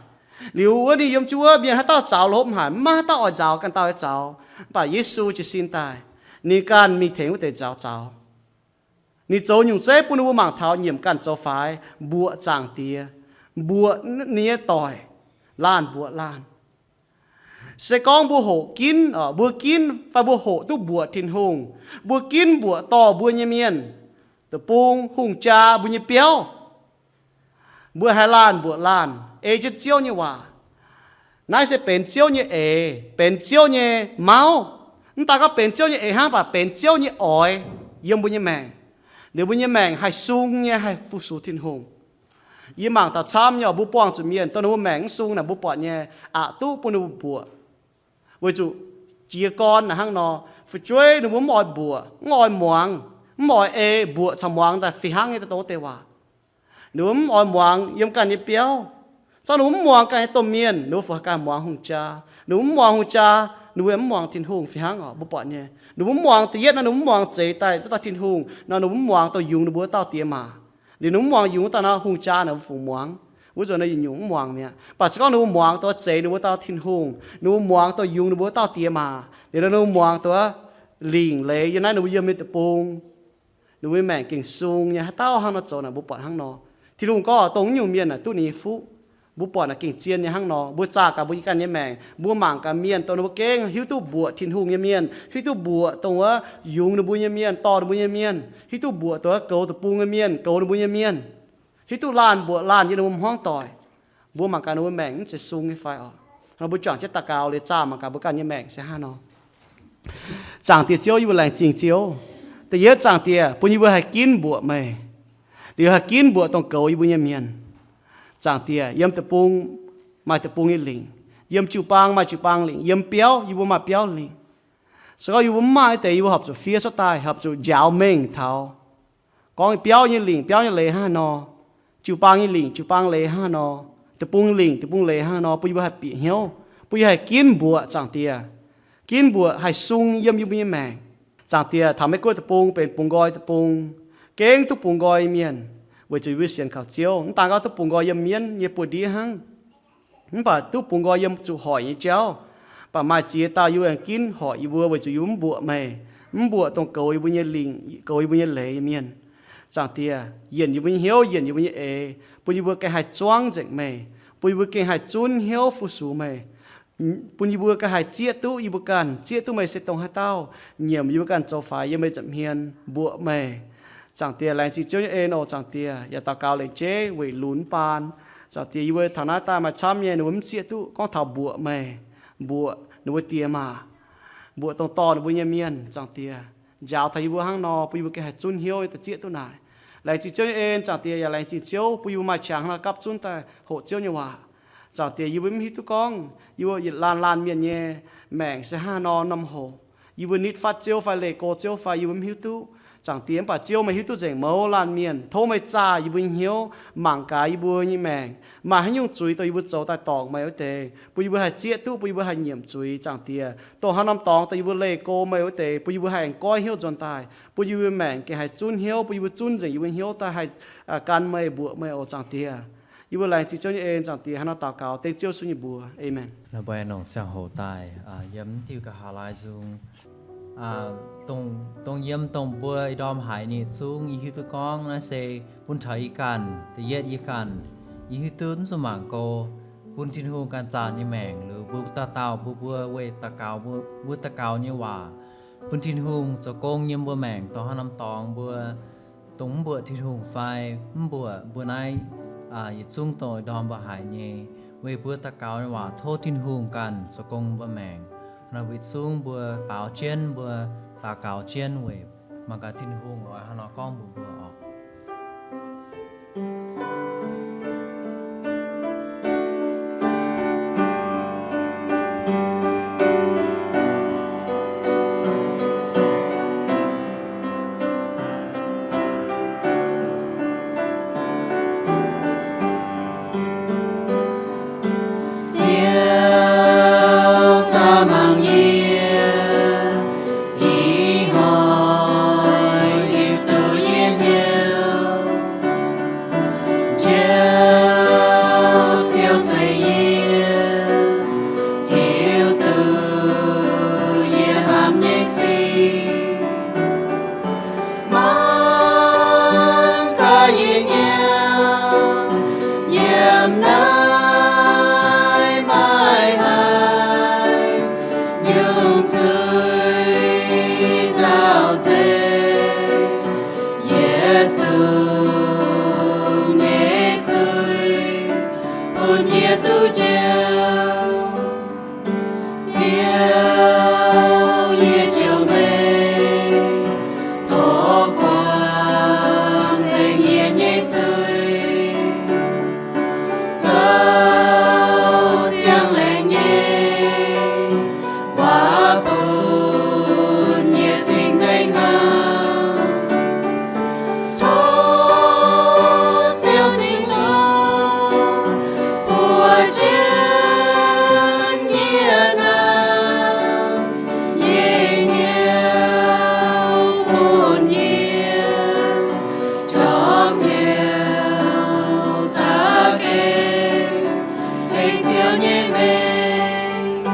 Liuz wuov ninh yiem jienv wuov, mienh haaix dauh zaux lopv haic, maiv maaih haaix dauh oix nzaaux, ganh dauh oix zaux. Mv baac Yesu jiez sin daaih, ninh ganh mingh tengx wuov deix nzaaux zaux. Ninh zoux nyungc zeiv bun ninh mbuo mangc taux nyiemc ganh zoux faix, mbuoqc Zaangc Diex, mbuoqc ninh nyei doic, laanh mbuoqc laanh. Se gorngv mbuo hoqc ginv, mbuo ginv fai mbuo hoqc duqv mbuoqc Tin-Hungh, mbuo ginv mbuoqc dorh mbuo nyei mienh, deic-bung, hungh jaa, mbuo nyei biauv, mbuo haiz laanh mbuoqc laanh ei jienv Ziouv nyei waac. Naaiv se benx Ziouv nyei eix, benx Ziouv nyei mauv. Mv daan gorngv benx Ziouv nyei eix hnangv, mv baac benx Ziouv nyei oix yiem mbuo nyei maengc. Liuz mbuo nyei maengc haih sung nyei, haih fu-sux Tin-Hungh. Yie mangc taux camv nyei oc, mbuo buangh zuqc mienh dongh ninh mbuo maengc mv sung naaic, mbuo buatc nyei aqc duqv bun ninh mbuo mbuoqc. Weic zuqc jiez gorn naaic hnangv nor, fu'jueiv ninh mbuo mv oix mbuoqc, mv oix muangx, mv oix ei, mbuoqc caux muangx daaih fih hnangv nyei, dongh wuov deix waac. Ninh mbuo mv oix muangx yiem ganh nyei biauv. Zorqv ninh mbuo mv muangx ganh nyei domh mienh, ninh mbuo fungc ganh muangx hungh jaa. Ninh mbuo mv muangx hungh jaa, ninh mbuo mv muangx Tin-Hungh fih hnangv oc, mbuo buatc nyei. Ninh mbuo mv muangx da'yietv nor, ninh mbuo mv muangx zeix daaih wuov dauh Tin-Hungh nor, ninh mbuo mv muangx dongh yungz ninh mbuo wuov dauh diex maac. Liuz ninh mv muangx yungz wuov dauh nor, hungh jaa naaic mbuo fungc muangx? Wuov nzunc naaiv yietc nyungc mv muangx mi'aqv. Mv baac se gorngv ninh mbuo muangx dongh zeix ninh mbuo dauh Tin-Hungh, ninh mbuo muangx dongh yungz ninh mbuo dauh diex maac, liuz ninh mbuo muangx dongh lingc leiz yiem naaiv ninh mbuo yiem nyei deic-bung, ninh mbuo nyei maengc gengh sung nyei. Haaix dauh hnangv nor zoux naaic, mbuo buatc hnangv nor. Tin-Hungh gorngv dongh naaiv nyungc mienh naaic duqv ninh nyei fuqv. Mbuo buatc naaic gengh zien nyei hnangv nor. Mbuo zaah gaax mbuo nyei ganh nyei maengc, mbuo mangc gaax mienh dongh ninh mbuo gengh hiuv duqv mbuoqc Tin-Hungh nyei mienh, hiuv duqv mbuoqc dongh wuov yungz ninh mbuo nyei mienh, dorh ninh mbuo nyei mienh, hiuv duqv mbuoqc dongh wuov goux deic-bung nyei mienh, goux ninh mbuo nyei mienh, hiuv duqv laanh mbuoqc laanh yiem ninh mbuo hmuangv doic. Mbuo mangc gaax ninh mbuo maengc mv zeiz sung nyei fai oc. Nor mbuo juangc jienv daux gaux liuz zaah mangc gaax mbuo ganh nyei maengc se hnangv nor. Zaangc Diex Ziouv, yie mbuo laengz zingh Ziouv. Da'yietv, Zaangc Diex, bun yie mbuo haih ginv mbuoqc meih, liuz haih ginv mbuoqc dongh goux yie mbuo nyei mienh. Zaangc Diex, yiem deic-bung maaih deic-bung nyei lingc, yiem jiu-baang maaih jiu-baang lingc, yiem biauv yie mbuo maaih biauv lingc. Se gorngv yie mbuo mv maaih deix, yie mbuo horpc zuqc fiev cuotv daaih, horpc zuqc njaaux mengh taux gorngv biauv nyei lingc, biauv nyei leiz hnangv haaix nor, jiu-baang nyei lingc, jiu-baang leiz hnangv haaix nor, deic-bung lingc, deic-bung leiz hnangv haaix nor, bun yie mbuo haih bieqc hnyouv, bun yie haih ginv mbuoqc, Zaangc Diex. Ginv mbuoqc haih sung yiem yie mbuo nyei maengc. Zaangc Diex, taux Meiv Guoqv deic-bung benx bungx nqoi deic-bung, gengh duqv bungx nqoi nyei mienh, weic zuqc yie mbuo sienx kaux Ziouv. Mv daan gorngv duqv bungx nqoi yiem mienv nyei buoz-ndiev hnangv, mv baac duqv bungx nqoi yiem zuqc hoic nyei jauv. Mv baac maaih ziex dauh yie mbuo aengx ginv hoic yie mbuo, weic zuqc yie mbuo mv mbuoqc meih, mv mbuoqc dongh goux yie mbuo nyei lingc, goux yie mbuo nyei leiz nyei mienh. Zaangc Diex, yienc yie mbuo nyei hnyouv, yienc yie mbuo nyei eix, bun yie mbuo gengh haih zuangv nzengc meih, bun yie mbuo gengh haih zunv hnyouv fu-sux meih, bun yie mbuo gengh haih zieqv duqv yie mbuo ganh, zieqv duqv meih se dongh haaix dauh, nyiemc yie mbuo ganh zoux faix yiem meih nza'hmien, mbuoqc meih. Zaangc Diex, laengz zingh Ziouv nyei en oc. Zaangc Diex, yaac daux gaux lengc jeiv weic lunx baan. Zaangc Diex, yie mbuo taux naaiv daaih maaih camv nyei ninh mbuo mv zieqv duqv gorngv taux mbuoqc meih, mbuoqc ninh mbuo diex maac, mbuoqc dongh dorh ninh mbuo nyei mienh. Zaangc Diex, njaaux taux yie mbuo hnangv nor, bun yie mbuo gengh haih zunv hnyouv nyei daaih zieqv duqv naaic. Laengz zingh Ziouv nyei en. Zaangc Diex, yaac laengz zingh Ziouv bun yie mbuo maaih qangx hnangv nor gapv zunv daaih hoqc Ziouv nyei waac. Zaangc Diex, yie mbuo mv hiuv duqv gorngv yie mbuo yietc laanh laanh mienh nyei maengc se hnangv haaix nor norm hoc. Yie mbuo nitv fatv Ziouv fai leih go Ziouv fai yie mbuo mv hiuv duqv, Zaangc Diex. Mv baac Ziouv meih hiuv duqv nzengc mouz laanh mienh. Tov meih zaah yie mbuo nyei hnyouv, mangc gaax yie mbuo nyei maengc maaih haaix nyungc zuiz dongh yie mbuo zoux daaih dorngc meih wuov deix, bun yie mbuo haih zieqv duqv, bun yie mbuo haih nyiemc zuiz, Zaangc Diex. Dongh haaix norm dorngx dongh yie mbuo leih go meih wuov deix, bun yie mbuo haih aengx goiv hnyouv nzuonx daaih, bun yie mbuo maengc gengh haih zunv hnyouv, bun yie mbuo zunv nzengc yie mbuo hnyouv daaih haih gan meih, mbuoqc meih oc, Zaangc Diex. Yie mbuo laengz zingh Ziouv nyei en, Zaangc Diex, hnangv nor daux gaux dengv Ziouv Yesu nyei mbuox. Aamen. Mbuo aengx longc ziangh hoc daaih yiem diuh nqa'haav laai nzung, dongh yiem dongh mbuo ih ndorm haiz nyei yietc zungv, yie hiuv duqv gorngv naaiv se bun taux yie ganh, da'yietv yie ganh, yie hiuv duqv zuqc mangc go, bun Tin-Hungh ganh zaah nyei maengc, liuz mbuo dauh dauh mbuo, mbuo weih daux gaux, mbuo daux gaux nyei waac, bun Tin-Hungh zoux gong yiem mbuo maengc dongh haaix norm dorngx mbuo dongh mv mbuoqc Tin-Hungh fai mv mbuoqc mbuo naaiv yietc zungv dongh ih ndorm mbuo haiz nyei. Weic mbuo daux gaux nyei waac tov Tin-Hungh ganh zoux gong mbuo maengc. Naaiv weic zungv mbuo baaux jienv, mbuo daux gaux jienv weic Mangc gaax Tin-Hungh oix hnangv nor gorngv mbuox mbuo oc. Ziouv zaah mangc yie, ih hnoi hiuv duqv yie hnyouv. Njoux Ziouv se yie, hiuv duqv yie hnamv nyei sic. Mangc gaax yie hnyouv, yiem naaiv maaih haaix nyungc zuiz nzauh nzengc, yietc zungv nyei zuiz bun yie duqv njoux. Ziouv, yie njoux meih, tov guangc nzengc yie nyei zuiz. Zoux ziangh laengz nyei waac bun yie cing-nzengc hnangv. Tov Ziouv Singx Lungh buoz jienv yie hnangv, nyei hnyouv bun yie jorm hnyouv za'gengh ceng Ziouv nyei mengh.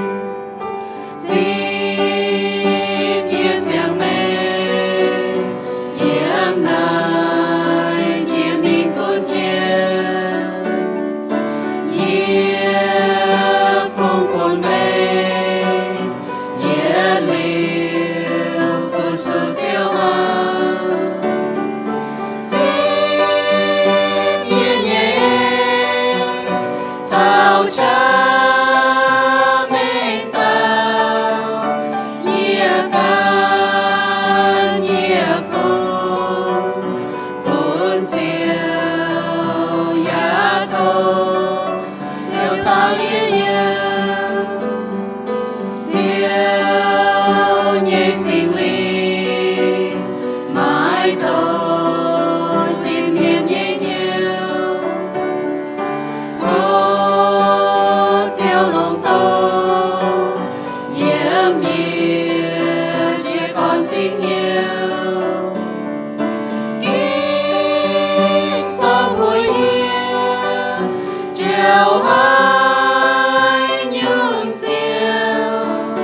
Zipv yie ziangh meih yiem naaiv jiex mingh gunv jiex. Yie fungx bun meih yietc liuz fu-sux Ziouv hnangv. Zipv yie nyei en caux qaqv mengh dauh, yie gan yie fungx bun Ziouv, yaac tov Ziouv caux yie yiem. Ziouv nyei Singx Lingh maiv dungx sin mienh nyei hnyouv. Tov Ziouv longc dongh yiem yie jiez gorn sin hnyouv. Ging-Sou mbuox yie, njoux haaix nyungc ziouc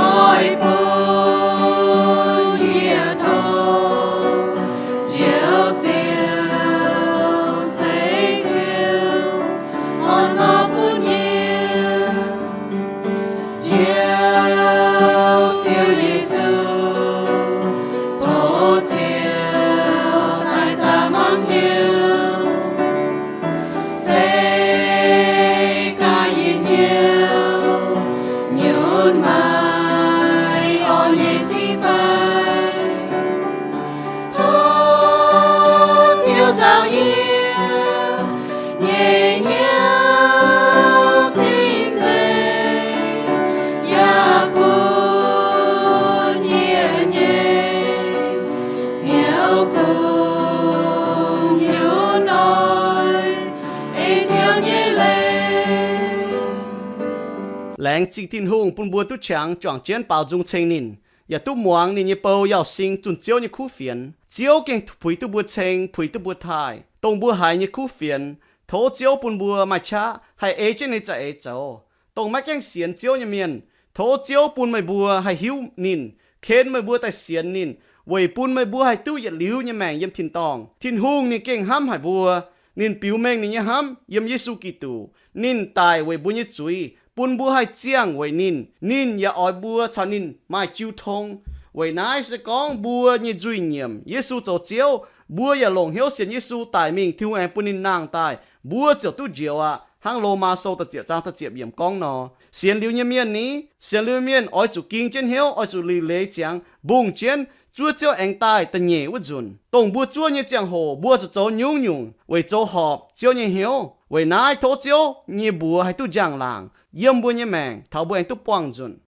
oix bun yie tov, njoux ziouc ceix Ziouv orn-lorqc bun yie. Njoux Ziouv Yesu, tov Ziouv daaih zaah mangc hnyouv, se gaax yie hnyouv nyunc maaih orn nyei sic fai. Tov Ziouv nzauh yie nyei hnyouv cing-nzengc, yaac bun yie nyei hnyouv kungx nyunc oix ei Ziouv nyei leiz. Laengz zingh Tin-Hungh bun mbuo duqv qangx juangc jienv baaux nzung ceng ninh, yaac duqv muangx ninh nyei bou yauz sing zunh Ziouv nyei kuv fienx. Ziouv gengh puix duqv mbuo ceng, puix duqv mbuo taaih, dongh mbuo haiz nyei kuv fienx. Tov Ziouv bun mbuo maaih qaqv haih ei jienv ninh za'eix zoux. Dongh maiv gaengh sienx Ziouv nyei mienh, tov Ziouv bun meih mbuo haih hiuv ninh, ken meih mbuo daaih sienx ninh, weic bun meih mbuo haih duqv yietc liuz nyei maengc yiem tin-dorngh. Tin-Hungh ninh gengh hnamv haic mbuo. Ninh biux mengh ninh nyei hnamv yiem Yesu Giduc. Ninh daic weic mbuo nyei zuiz, bun mbuo haih ziangh weic ninh. Ninh yaac oix mbuo caux ninh maaih jiu tong. Weic naaiv se gorngv mbuo nyei nzuih nyiemc Yesu zoux Ziouv, mbuo yaac longc hnyouv sienx Yesu daic mingh, Tin-Hungh aengx bun ninh nangh daaih, mbuo ziouc duqv njoux aqv. hnangv Lomaa Sou da'ziepc zaang da'ziepc yiemc gorngv nor, sienx liuz nyei mienh ni, sienx liuz mienh oix zuqc ging jienv hnyouv, oix zuqc liuc leiz ziangx mbungh jienv zuov Ziouv aengx daaih da'nyeic wuov nzunc. Dongh mbuo zuov nyei ziangh hoc mbuo zuqc zoux nyungc-nyungc weic zoux horpc Ziouv nyei hnyouv. Weic naaiv tov Ziouv nyei mbuox haih duqv njang-laangc yiem mbuo nyei maengc taux mbuo aengx duqv buangh nzunc.